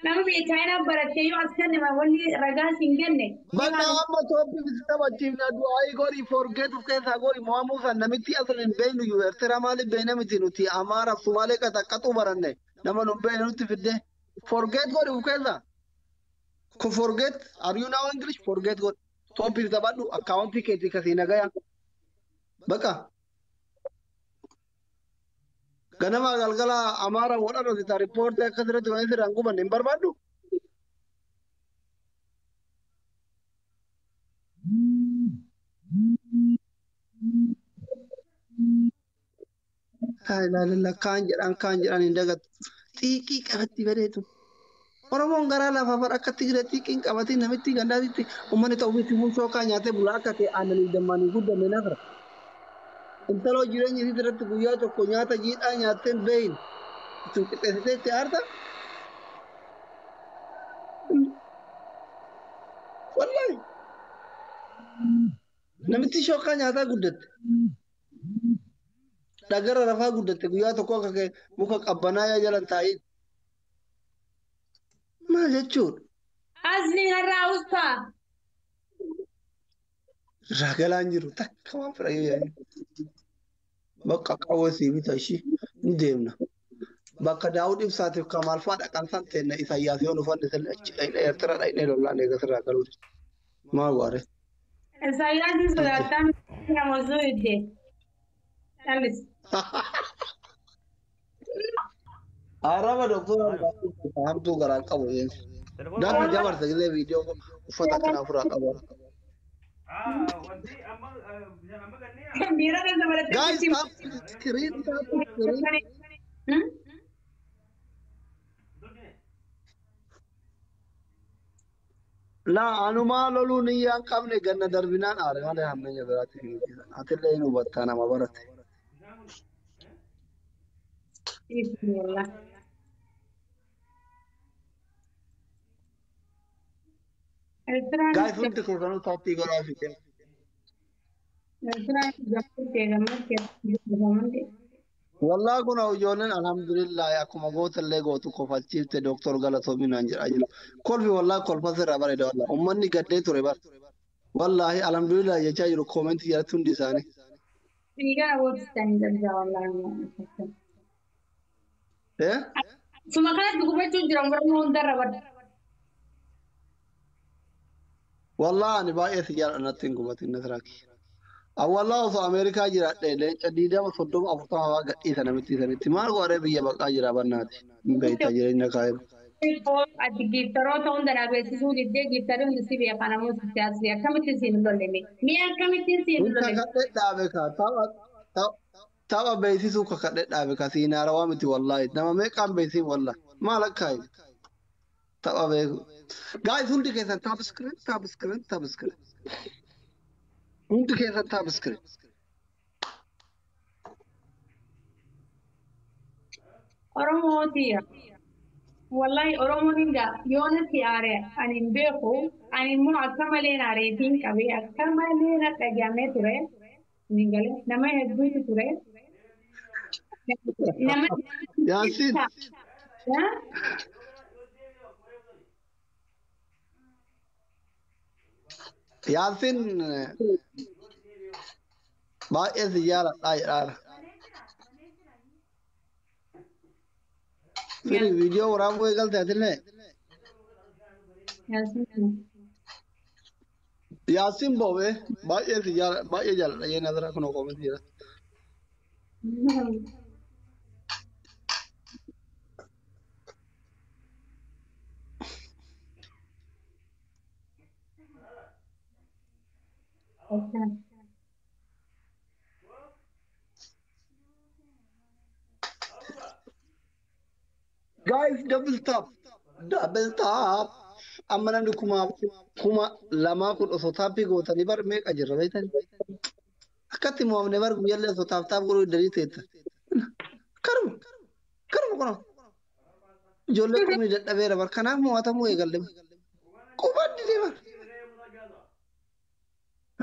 Nama biyya Chaayinaa barattee yoo as kenne wanni ragaa siin kenne. Bakka amma tooppi taphachiifna du'aayii godhi forget of keessaa godhi mo'amuu san namitti asirra hin beeknu iyyuu Eertiraa maaliif beekna miti nuti Amaara Sumaalee qaxaqqaxuu baranne nama nu beekne nutti fidde forget godhi of keessaa. Ku forget are you now English forget godhi tooppi taphadhu akkaawuntii keetii kasii nagaya. Bakka ganama galgala Amaara godhan osita riippoortii akkasirratti waan sirraan gubanne hin barbaaddu. Laa kaan jedhan hin dagatu. Xiiqii qabatti bareedu. Oromoon garaa lafaa bara akka Tigiree xiiqiin qabatee namitti gandaatitti uummanni ta'uu miti mucoo kaa nyaatee bulaa akka ta'e aannanii dammaanii guddanne nafra. Intaloo jireenya isii irratti guyyaa tokko nyaata jiidhaa nyaattee hin beeyin. Isin qixxeessitee itti aarta. Wallaahi. Namitti shookaa nyaataa guddatte. Dhagara rafaa guddatte guyyaa tokko akka kee muka qabbanaa jalan taa'in. Maal jechuudha? Asli narraa ustaa. Irraa galaan jiru takka waan fedha yoo yaa'in. Bakka qawwee sii bita ishii ni deemna. Bakka Daawud Ibsaatiif Kamaal fa'aa dhaqan san teenna Isaayyaas yoo nu fannise achi dhaqnee Eertiraa dhaqnee lollaan eegas irraa galuu. Maal waaree? Isaayyaas sodaattaa nama osoo iddee. Callis. Arraba doktora hamtuu garaa qabu. تليفون Gaafa jabarsa gisee viidiyoo uffata akkanaa ofirraa qabu. ودي اما اما قال Dhiira keessa barattee Guys, tap screen, tap screen. Laa anumaa loluu niyyaan qabne ganna darbinaan aare malee hammeenya biraatti hin hojjetan. Atillee hin hubattaa nama barate. Bismillah. Guys, hundi keessanuu taappii godhaa fi kenna. Eertiraan gammattee gammattee gammattee. Wallaa kun ijoolleen alhamdulillah akkuma gootallee gootu kofalchiifte dooktor Galatoominaan jedhaa jiru. Kolfi wallaa kolfa sirraa bareeda wallaa. Uummanni gaddee ture bara. Wallaahi alhamdulillah jechaa jiru koomentii jalatti hundi isaanii. Dhiigaa bootistanii jabjaa wallaahi. Eh? Suma kanatti gubachuu jiran Oromoo hundarra bara. Wallaa ani baay'ee si jaalladha natti hin gubatin Nasraaki. Awwallaa osoo Ameerikaa jiraadhe leenca 20 30 40 fa'aa gadhiisa namitti sanitti maal godhee biyya baqaa jira bannaati. Hin beektaa jireenya kaa'eeru. Ati giiftaroota hunda naa beeksisuu diddee giiftarii hundi si beekaa namoota siyaasii akkamittiin siin hin lolleme? Mi'a akkamittiin siin hin Kun lolleme? kakadhee dhaabe kaa tapha beeksisuu kakadhee dhaabe kaa siinaarawaa miti wallaahi nama meeqaan beeksiin wallaahi maal akkaayi tapha beeku. Guys hundi keessan tap screen tap screen tap screen hundi keessan tap screen. Oromootiya. Wallahi Oromoon hinga yoona si aare ani hin beeku ani immoo akka malee aareetiin qabee akka malee na dhagahamee ture. Ni galee nama hedduutu ture. Nama Yaasiin Ha? Yaasiin baay'ee si jaaladhaa jedhaara. Firi viidiyoo waraabuu eegalte atillee. Yaasiin. Yaasiin boobee baay'ee si jaaladha baay'ee jaaladha jee nazara kun koomentii jira. Guys, double tap. Double tap. Amma namni 2000 kun osoo taappii gootanii bar meeqa jirra beektanii? Akkatti mo'amne bar guyyaallee osoo taap taap godhuu dalii teetta. Kanuma. Kanuma kuna. Ijoollee qubni dadhabeera bar kanaaf mo'atamuu eegalle. Qubaan didee bar.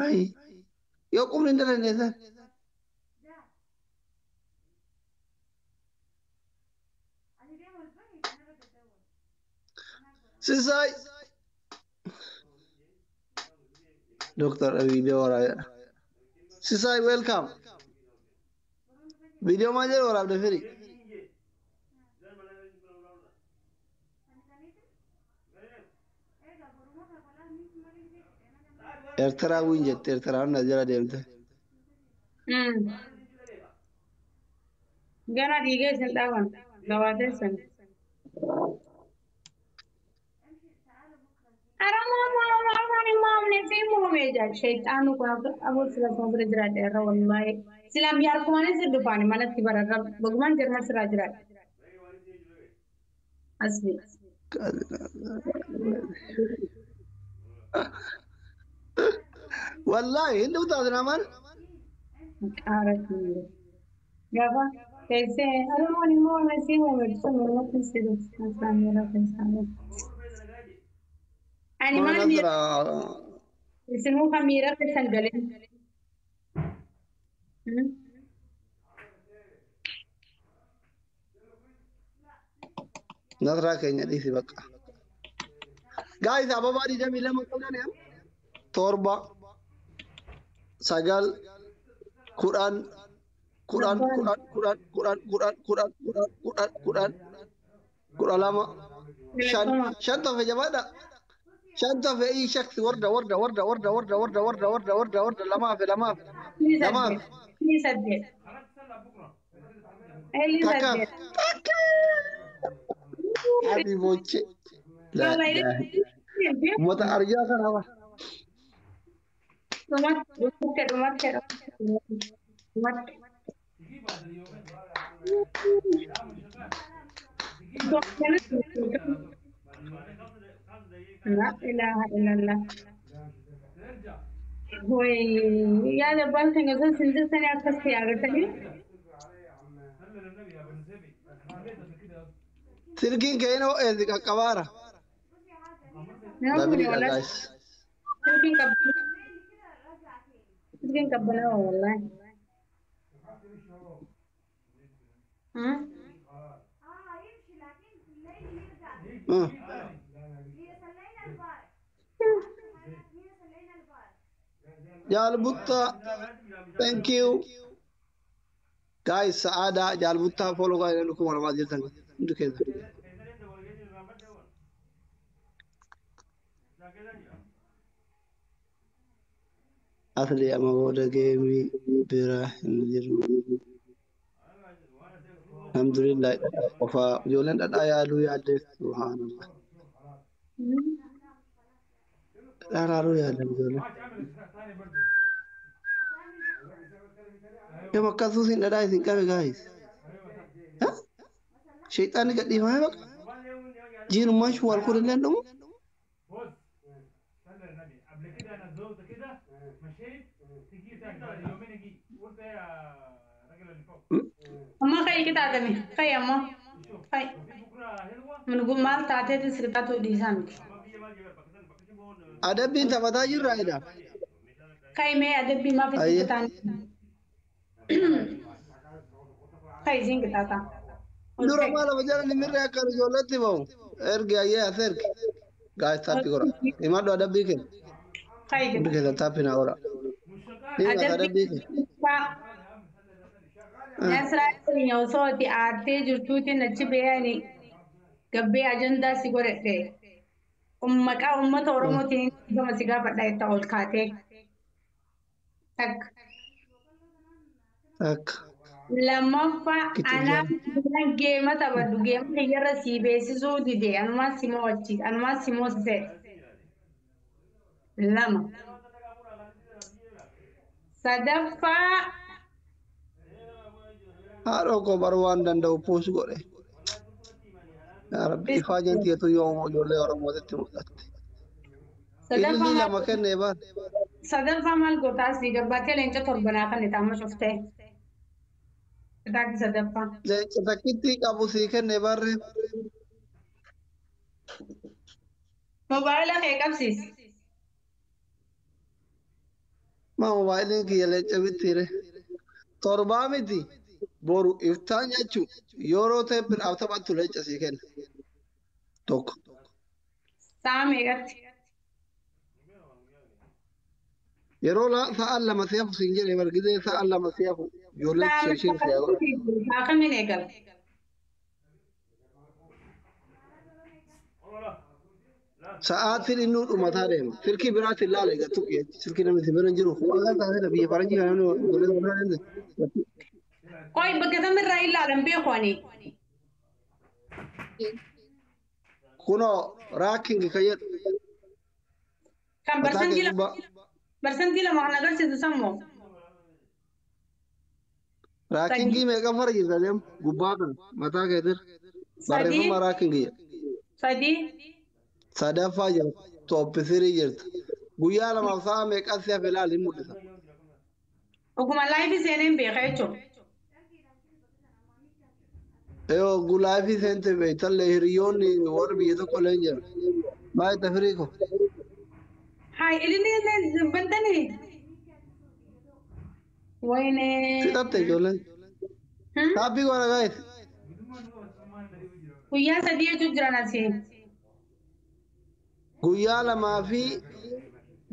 Ayi. Yoo qubni hin dalanne san. Sisaay. Doctor video waraabedha. Sisaay welcome. Video maal jedhu waraabde firi? Eertiraa wiin jette Eertiraan na jala deemte. Gana dhiigee isin dhaaban gabaateessan. Shayxaanu kun aboo sila sama bira jiraadha irra wallaahi. Silaan biyya harkumaanis dhufaani manatti bararra bagumaan jarma siraa jiraadha. Asli. Wallaahi hin dhuftaas namaan. Qaaratti. Gaafa teessee Oromoon immoo nasii uume mormatti si dhufu. Ani maal miira isinuu kan miira keessan galee. Nasraa keenya dhiisi bakka. Guys, ababaa 22 qabdan yaa? 7 9 10 10 10 10 10 10 10 10 10 10 12 5 5 tafe jabaadha. 5 tafe ii shaksi warda warda warda warda warda warda warda warda warda warda lamaaf lamaaf lamaaf 8. Takkaaf takka. Habiboche. La ilaha. Uummata arjaa kana ba. Dhumatti. La ilaha illallah. Way yaada abbaan keenya osoo isin jirtanii akkas ta'e agartanii. Silkiin keenya ho'eesi qaqqabaara. Labiliidha guys. Silkiin qabbanaa. Silkiin qabbanaa wallahi. Jaalbutta, thank you. Guys, sa'aadaa jaalbuttaa follow godhaa jedhu 2000 jirtan hundi keessa. Asli amma booda geemii biraa hin jiru. Alhamdulillah dhadhaa qofaa ijoolleen dhadhaa yaaluu yaadde subhaanallah. Dhadhaa laaluu yaadan ijoolleen. Yoo akkasuus hin dhadhaa isin qabe guys. Shayxaanni gadhiifamee baqa. Jiinummaan shuwaal kun illee hin dhumu. Amma kai qixaaxame kai amma kai mun maal taateetis qixaaxuu dhiisaa miti. Adabbiin taphataa jirra jedha. Kai mee adabbii maaf isin qixaan? Kai isin qixaaxa. Dura maal lafa jala ni mirre akka ijoolletti bahu. Ergi ayyee as ergi. Guys taappii godha. Himadhu adabbii kenna. Kai Hundi keessan taappii naa godha. Adabbii kenna. Nasraa keenya osoo ati aartee jirtuutiin achi ba'anii gabbee ajandaa si godhadhe. Maqaa uummata Oromootiin gama si gaafadha itti ol kaatee. Takka. Takka. Lammaffaa anaaf geema taphadhu geema kiyyarra si beeksisuu dide anumaan si mo'achiise anumaan si moosise. 2. Sadaffaa. Haadhoo koo baruu waan danda'u puus godhe. Yaa Rabbi ifaajeen tiyatu yoo ijoollee Oromootitti mul'atte. Ilillii lama kennee baal. Sadaffaa maal gootaa asii gabbaatee leenca torbanaa kan itti amma cuftee. Kitaabni sadaffaa. Leenca takkitti qabu sii kennee barree. Mobaayila kee qabsiisi. Maa mobaayiliin kiyya leenca bittiire. Torbaa miti boru iftaan jechuun yeroo teeppiidhaaf taphattu leenca sii kenna. Tokko. Sa'a meeqatti? Yeroo sa'aan 2 si hafu siin jedhee bargizee sa'aan 2 si hafu ijoollee sheesheen si haa godhan. Sa'a kamiin eegala? Sa'aatiin inni dhumataa deema. Silkii biraatiin laala egaa tuqi. Silkii namni si bira hin jiru. Waan taatee biyya faranjii kana namni ijoollee bira hin jiru. Qoy bakka kamirraa ilaalan beeku ani. Kunoo raakingi kan jedhu. Kan barsantii lama kan agarsiisu sammoo. Raakingii meeqa fara jirta deemu gubbaa kana mataa keetir. Barreeffama raakingii jedha. 3. Sadaffaa jirta. Tooppi 3 jirta. Guyyaa 2f sa'a meeqa si hafe ilaali hin mul'isa. Oguma laayifii seeneen beeka jechuudha. Yoo gulaafii seente beektallee hiriyoonni warri biyya tokko illee hin jiru. Baay'ee tafirii ko. Hai, ilillee bantanii. Wayne. Fixatte ijoolleen. Taappii godha gaa'is. Guyyaa 3 jechuun jiran asii. Guyyaa 2 fi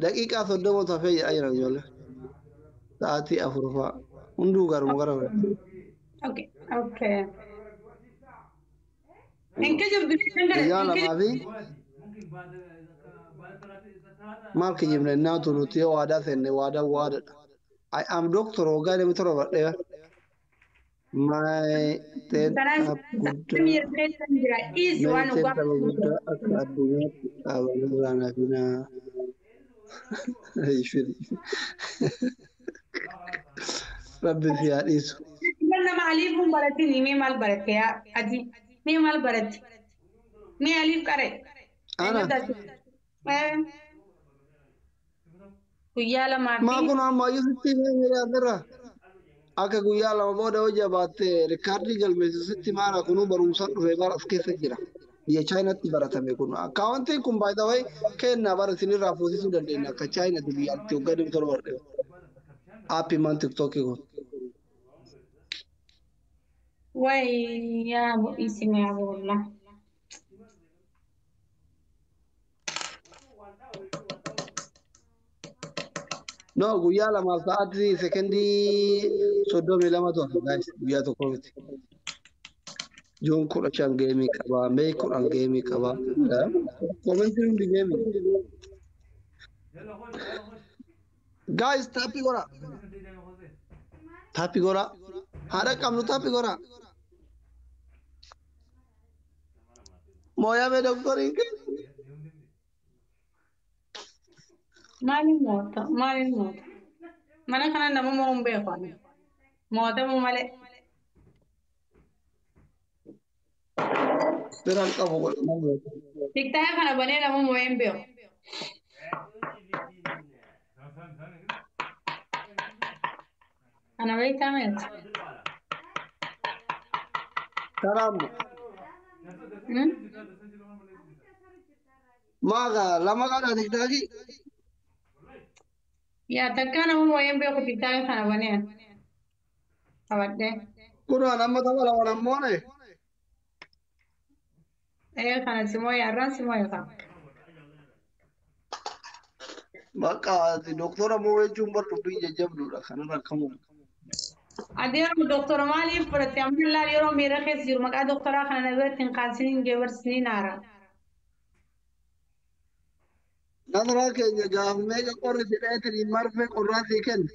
daqiiqaa 30 hafee jedhaa jiran ijoolleen. Sa'aatii 4 fa'a. Hunduu garuma gara bira. Okay, okay. Hin Guyyaa 2 fi maal kijibne naatu nuti yoo waadaa seenne waadaa waadadha. I am doctor waggaa 27 badheera. My teen guddaa tapha guddaa akka addunyaatti dhaabamerraa nafinaa. Rabbi si haa dhiisu. Nama aliif kun baratin mee maal baratte yaa ati mee maal baratte mee aliif qare. Ana. Guyyaa 2 fi. Maa kun ammayyuu sitti himee asirra. Akka guyyaa 2 booda hojii baattee rikaardii galmeessu sitti maara kunuu barumsaan dhufee bara as keessa jira. Biyya Chaayinaatti baratame kun. Akkaawwantiin kun baay'ee wayi kennaa bara isinirraa fuusisuu dandeenya akka Chaayinaatti biyya itti waggaa 27 dhufee. Aappii maan tiktookii kun. Wayi yaa isin yaa bolla. No, guyyaa 2 sa'aatii sekendii 32 tola guys guyyaa tokko miti. Juun 15 geemii qaba, Mee 10 geemii qaba. Komentiin hundi geemii. Guys taappii godhaa. Taappii godhaa. Haadha qabnu taappii godhaa. Mooyamee doktoriin kennu. Maaliin moota? Maaliin moota? Mana kana nama mo'uun beeku ani. Mootamuu malee. Biraan qabu godhamu beeku. Tiktaaka kana banee nama mo'ee hin beeku. Kana beektaa meeti? Karaamu. Maaga lama qaba tiktaakii. Yaa takkaa nama mo'ee hin beeku tiktaaka kana banee. Qabadhee. Kunoo amma tapha lama nammoone. Kana si moo'ee har'aan si moo'ee qaba. Bakka doktora moo jechuun bar dubbii jajjabduudha kanarra akkamuu. Adeemu doktora maaliif fudhatte amma ilaal yeroo miira keessa jiru maqaa doktoraa kana na biratti hin kaasiniin geebarsiniin haara. Nasraa keenya gaaf meeqa qorri sidheetiin marfee qorraa sii kenne.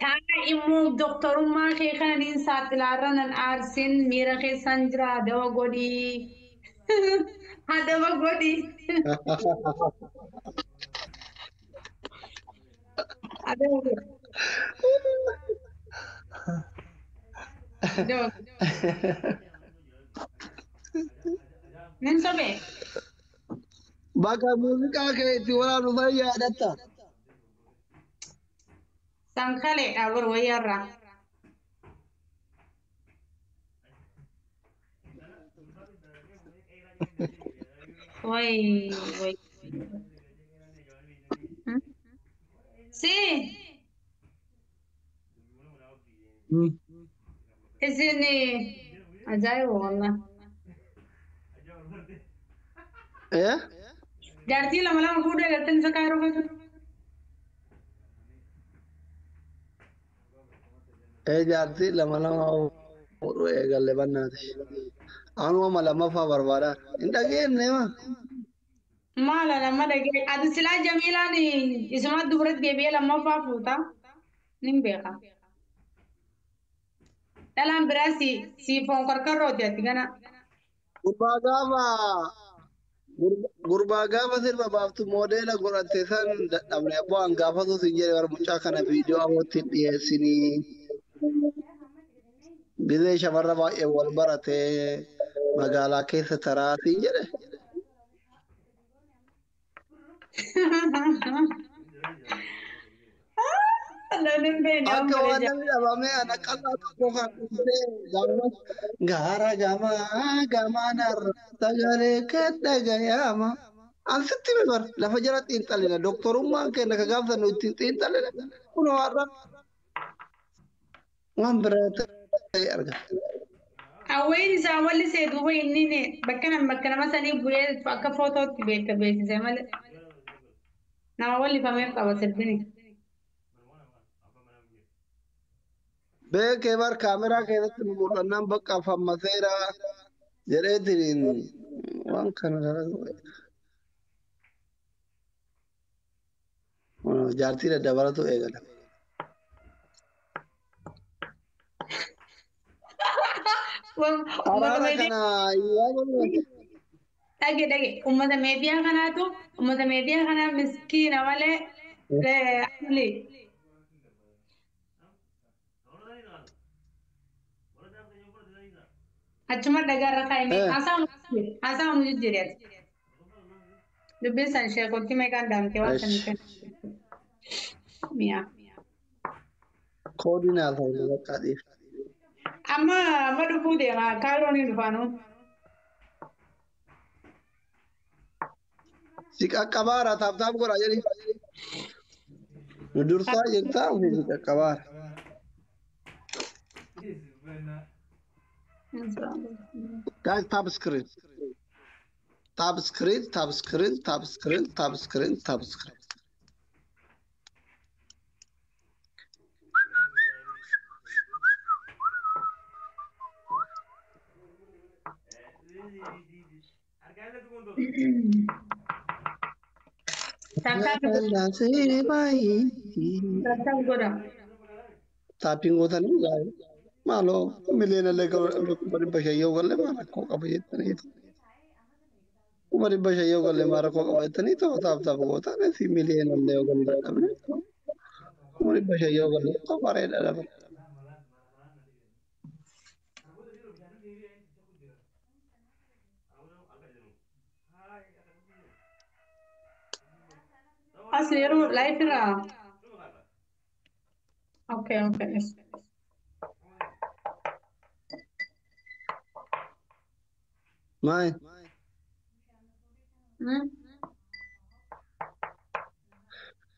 Ta'a immoo doktorummaa kee kana niin saaxilaarra nan aarsin miira keessaan jira adaba godhii. Adaba godhii. Adaba godhi. Adaba godhi. Nin sobee. Bakka muuziqaa kee itti waraabnu sana yaadatta. Sankaleedha bar wayyaarraa. Way way. Si isin ajaa'iba wallah. Eh? Jaartii lama lama fuudhee galtanii isa kaayiroo jiru. Ee jaartii lama lama fuudhuu eegalle bannaati. Anuma lammaffaa barbaadaa. Hin dhageenye ma? Maala lama dhagee ati silaa Jamiilaan isuma dubaratti deebi'ee lammaffaa fuuta nin beeka. Dhalaan biraa si foon karkarrooti ati gana. Gurbaa gaafa gurbaa gaafa sirba baaftu moodeela godhatte san dadhabne abboo an gaafatu sin jedhe bara mucaa kana viidiyoo amootti hin dhiyeessinii. Gizee shamarra baay'ee wal baratee magaalaa keessa taraa siin jedhe. Akka waan namni dhabamee ana qal'aa tokko kan dhuftee gama gaara gamaa gamaanarra sagalee kee dhagayaama. An sitti hime bar lafa jala xiinxalina doktorummaan keenya ka gaafsannu ittiin xiinxalina kunoo har'a waan biraa ta'e argata. Hawwiin isaa wallisee duuba inni bakka nama bakka nama sanii bu'ee akka footootti beekta beeksise malee. Nama wallifameef qaba sirbini. Beekee bar kaameraa keessatti mul'annaan bakka fammaseera jedheetiin waan kana dalagu. Jaartii daddabaratu eegala. Uummata Araara meediyaa kana yaadame. dhage dhage uummata meediyaa kanaatu uummata meediyaa kanaa miskiina malee asli. Achuma dhagaarra kaa'ime haasaa nu jijjiiri ati. Dubbiin san sheekotti meeqaan daamtee waan san Esh. kennu. Mi'a. Koodii naa ta'u bakka dhiif. Amma amma dhufuu deema kaayiroon hin dhufaanu. Si qaqqabaara taap taap godha jedhi. Nu dursaa jirtaa ofii si qaqqabaara. Guys, tap screen. Tap screen, tap screen, tap screen, tap screen, tap screen. Tap tap tap tap godha. Taappiin gootanii gaarii. Maaloo miliyoona illee 500 yoo galle maal rakkoo qaba jettaniitu. 500 yoo galle maal rakkoo qaba jettaniitu taap taap gootan si miliyoona illee yoo galle dadhabne 500 yoo galle tokko bareeda dabala. As yeroo live irraa. Okay okay. Maal?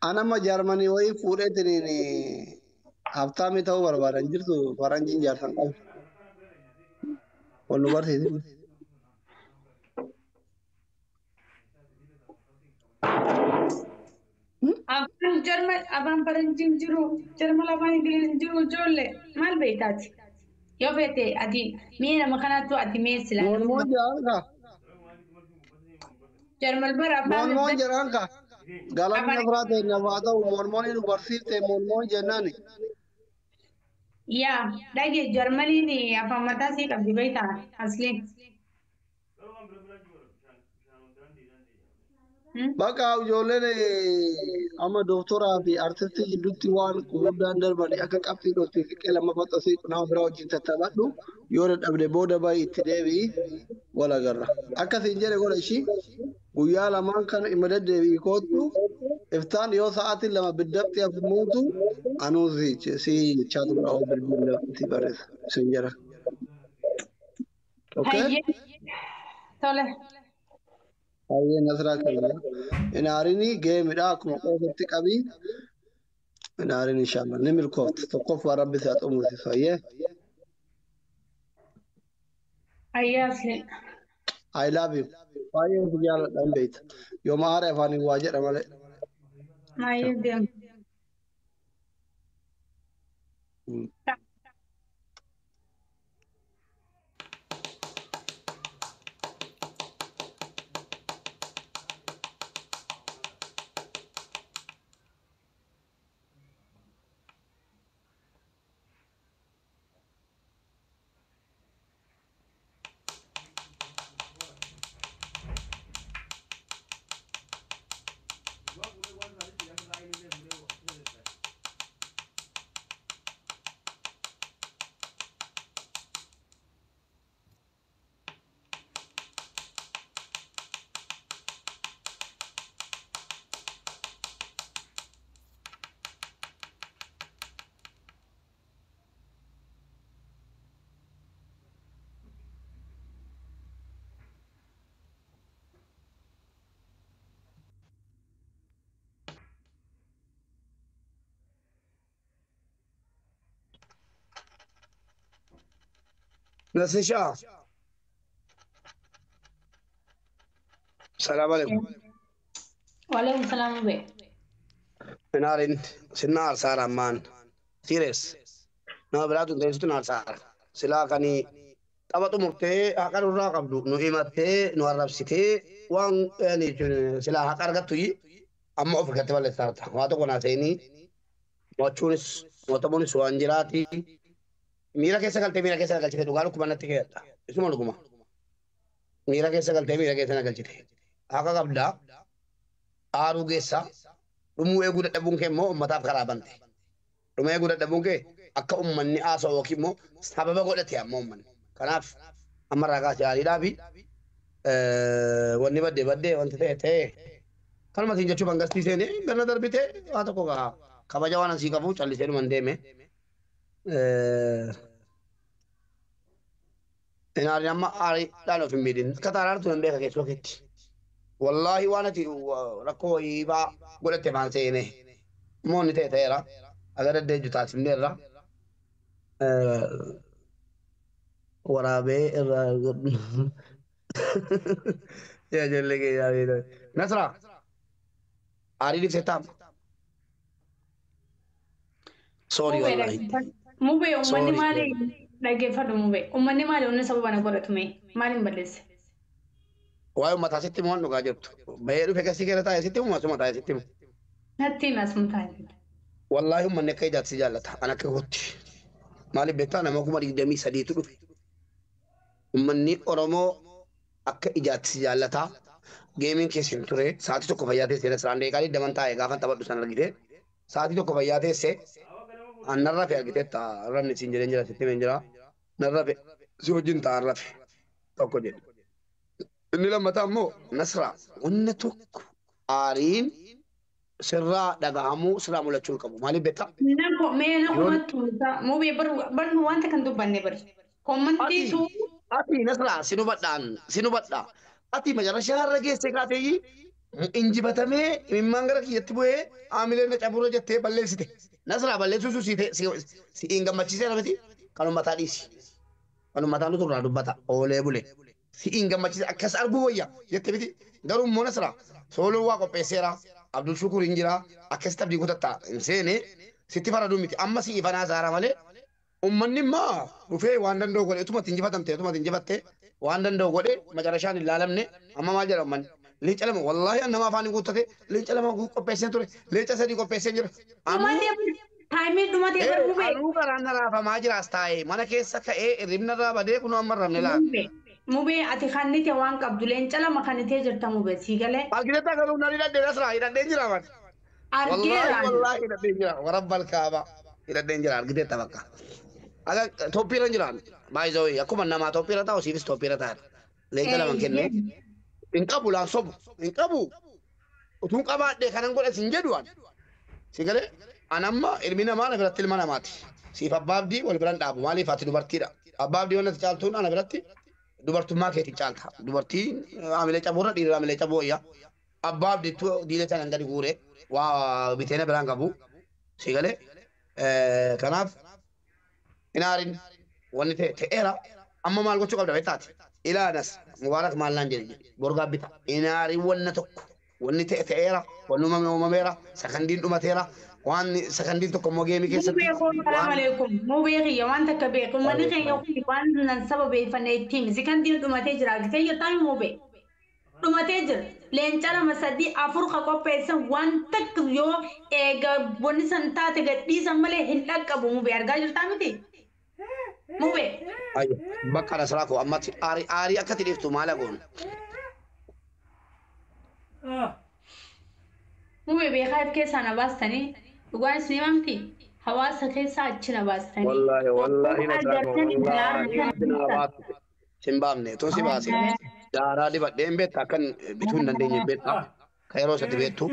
Anama Jaarmanii wayii fuudheetiin haftaamii ta'uu barbaadan jirtu faranjiin jaarsan qabu. Wal nu barsiise. Afaan Jarman afaan Faranjiin jiru Jarman afaan Ingiliziin jiru ijoollee maal beektaati? Yoo feete ati mee nama kanaattu ati mee silaa Moon jedhaan kaa. Jarman bara afaan Moon jedhaan kaa. Galanni afiraa ta'e nafaa ta'u moonmoon nu barsiifte moonmoon jennaani. Yaa dhage Jarmaniin afaan mataa sii qabdi beektaa asliin. Bakka ijoolleen amma dooktoraa fi artistii gidduutti waan guddaan darbanii akka qabxii dhooftii siqee lammaffaa xasii nama biraa wajjin tattaphadhu yoo dadhabde booda bahi itti deebi'i wal agarra. Akkasiin jedhe godha ishii guyyaa lamaan kana ima deddeebi'i koottu iftaan yoo sa'aatiin lama biddabxii afumuutu anuu si chaatu godha oo bilbila si barreessa sin jedha. Okay? Hayyee. Tole. Hayyee Nasraa keenya. Inaarini geemidha akkuma qoosatti qabi. Inaarin inshallah ni milkoofti. Tokkoffaa rabbi si haa xumursiisu. Hayyee. Hayyee asli. I love you. Baay'ee si jaalladha hin beekta. Yooma aara afaaniin waa jedha malee. Hayyee deemu. Nasisha. Salaam alaikum. Waalaikum salaam ube. Inaarin sinna arsaara ammaan. Serious. Nama biraatu hin ta'in arsaara. Silaa kani tapha xumurtee haqa nurraa qabdu nu himattee nu arrabsitee waan silaa haqa argattu amma of irratti balleessaarta. Waa tokko naa seenii mo'achuunis mo'atamuunis waan jiraati. Miira keessa galtee miira keessa galchite dhugaa dhukkuba natti keedha. Isuma dhuguma. Miira keessa galtee miira keessa na galchite. Haqa qabdaa. Aaruu geessa. Dhumuu eeguu dadhabuun kee immoo uummataaf karaa bante. Dhuma eeguu dadhabuun kee akka uummanni haasa'u yookiin immoo sababa godhate amma uummanni. Kanaaf amma irraa kaasee aariidhaa fi wanni baddee baddee wanti ta'e ta'e kanuma siin jechuuf hangastii seenee ganna darbite waa tokko gaa kabaja waan asii qabu callisee dhuman deeme. Inaarin amma aariidhaan of hin miidhin. Akka taaraartu hin beeka keessoo keetti. Wallaahi waan ati rakkoo wayii fa'aa godhatte faan seenee. Immoo inni ta'e ta'eera. Aga daddeejju taasifneerra. Waraabee irraa yaa ijoollee kee yaa Nasra aarii dhiibsee taa'ama. Sorry wallaahi. Mubee uummanni maali dhaggeeffadhu mubee uummanni maali wanni sababa na godhatu mee maaliin balleesse? Waa'ee uummataa sitti himu waan dhugaa jirtu. Bahee dhufe kasii keessa taa'e sitti himu asuma taa'e sitti himu. Natti himi asuma taa'e. Wallaahi uummanni akka ijaatti si jaallata. An akka kootti. Maaliif beektaa nama 23,000tu dhufe. Uummanni Oromoo akka ijaatti si jaallata. Geemiin keessa hin ture. Sa'aatii tokko fayyaa teessee Nasraan daqiiqaa 20 taa'e gaafa taphadhu sana argite. Sa'aatii tokko fayyaa teessee an narra fe argite ranni siin jedheen jira sitti himeen jira. Narra fe si wajjin taa'an rafe tokko jedhe. Inni lammataa immoo Nasraa wanni tokko aariin sirraa dhagahamuu sirraa mul'achuu hin qabu. Maaliif beektaa? Mee na komattu mubee barnu wanta kan dubbanne bari. Kommantiitu. Ati Nasraa si hubadhaan si hubadhaa. Ati macarashaa irra geesse kaateeyi injifatamee imimmaan gara kiyyatti bu'ee aamileen na caburra jettee balleessite. Nasraa balleessuu si hin gammachiiseera miti kan uummataa dhiisi. Kan uummataa nutu irraa dubbata oolee bule. Si hin gammachiise akkas arguu wayya jette miti garuu immoo Nasraa sooloo waa qopheesseera Abdul Shukur hin jira akkasitti abdii kutatta hin seene sitti faraduu miti amma si ifanaa saara malee uummanni immoo dhufee waan danda'u godhe utuma ittiin injifatamte utuma ittiin injifatte waan danda'u godhe macarashaan hin laalamne amma maal jedha uummanni leenca lama wallaahi nama afaan hin guuttate leenca lama qopheesseen ture leenca sadii qopheesseen jira. Taayimii dhumatee bar mubee. Anuu garaan na raafamaa jiraas taa'ee mana keessa ka'ee hirribna irraa badee kunoo amma ramne laala. Mubee ati kannite waan qabdu leenca lama kannitee jirta mubee sii galee. Argiteetta garuu nan hidhadhee Nasraa hidhadheen jira man. Wallaahi Argeera. Wallaahi hidhadheen jira. Warabbal kaaba hidhadheen jira argiteetta bakka. Aga tooppiirra hin jiraan. Baay'ee akkuma namaa tooppiirra taa'u siifis tooppiirra taa'an. Leenca lama hin kenne. Hin qabu laan sobu hin qabu. Utuun qabaadhee kanan godhe sin jedhu an. Si galee an amma ilmi namaa na biratti ilma namaati. Siif abbaa abdii wal biran dhaabu maaliif ati dubartiidha. Abbaa abdii wanti caaltuun ana biratti dubartummaa keetiin caalta. Dubartiin haamilee cabuurra dhiirri haamilee cabuu wayya. Abbaa abdiitu diina sana gadi guure waa bitee na biraan qabu. Si galee kanaaf hin aarin wanni ta'e ta'eera amma maal gochuu qabda beektaati. Ilaanas mubaarak maal naan jedhe borgaa bita. Hin aarin wanna tokko wanni ta'e ta'eera wanni uumame uumameera sakandiin dhumateera waan sakandiin tokko immoo geemii keessatti Mubee koo salaam alaikum. Mubee kiyya waan takka beeku. Uummanni keenya kun waan nan sababeeffanne ittiin sikandiin dhumatee jira. Argitee jirtaa mubee? Dhumatee jira. Leenca lama sadii afur ka qopheessan waan takka yoo eega wanni san taate gadhiisan malee hin dhaqqabu mubee argaa jirtaa miti? Mubee. Ayyo, bakka Nasraa koo ammatti aarii aarii akkatti dhiiftu maal goonu. Mubee beekaa if keessaa na baastanii dhugaan isin himamti hawaasa keessaa achi na baastanii. Wallaahi wallaahi Nasraa koo Agartanii wallaahi ati na baatu sin baafne tun si baase daaraa dibadhee hin beekta akkan bituu hin dandeenye hin beekta kan yeroo isatti beektu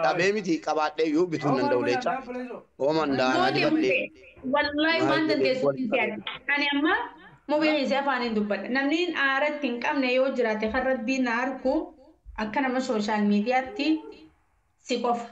dhabee miti qabaadhee iyyuu bituu hin danda'u leenca ooman daaraa Goote dibadhee mubee wallaahi waan maal jedhee dandeessu wal hin fe'adha. Ani amma mubee isee afaaniin dubbadha. Namni aaratti hin qabne yoo jiraate kan rabbiin na argu akka nama sooshaal miidiyaatti si qofa.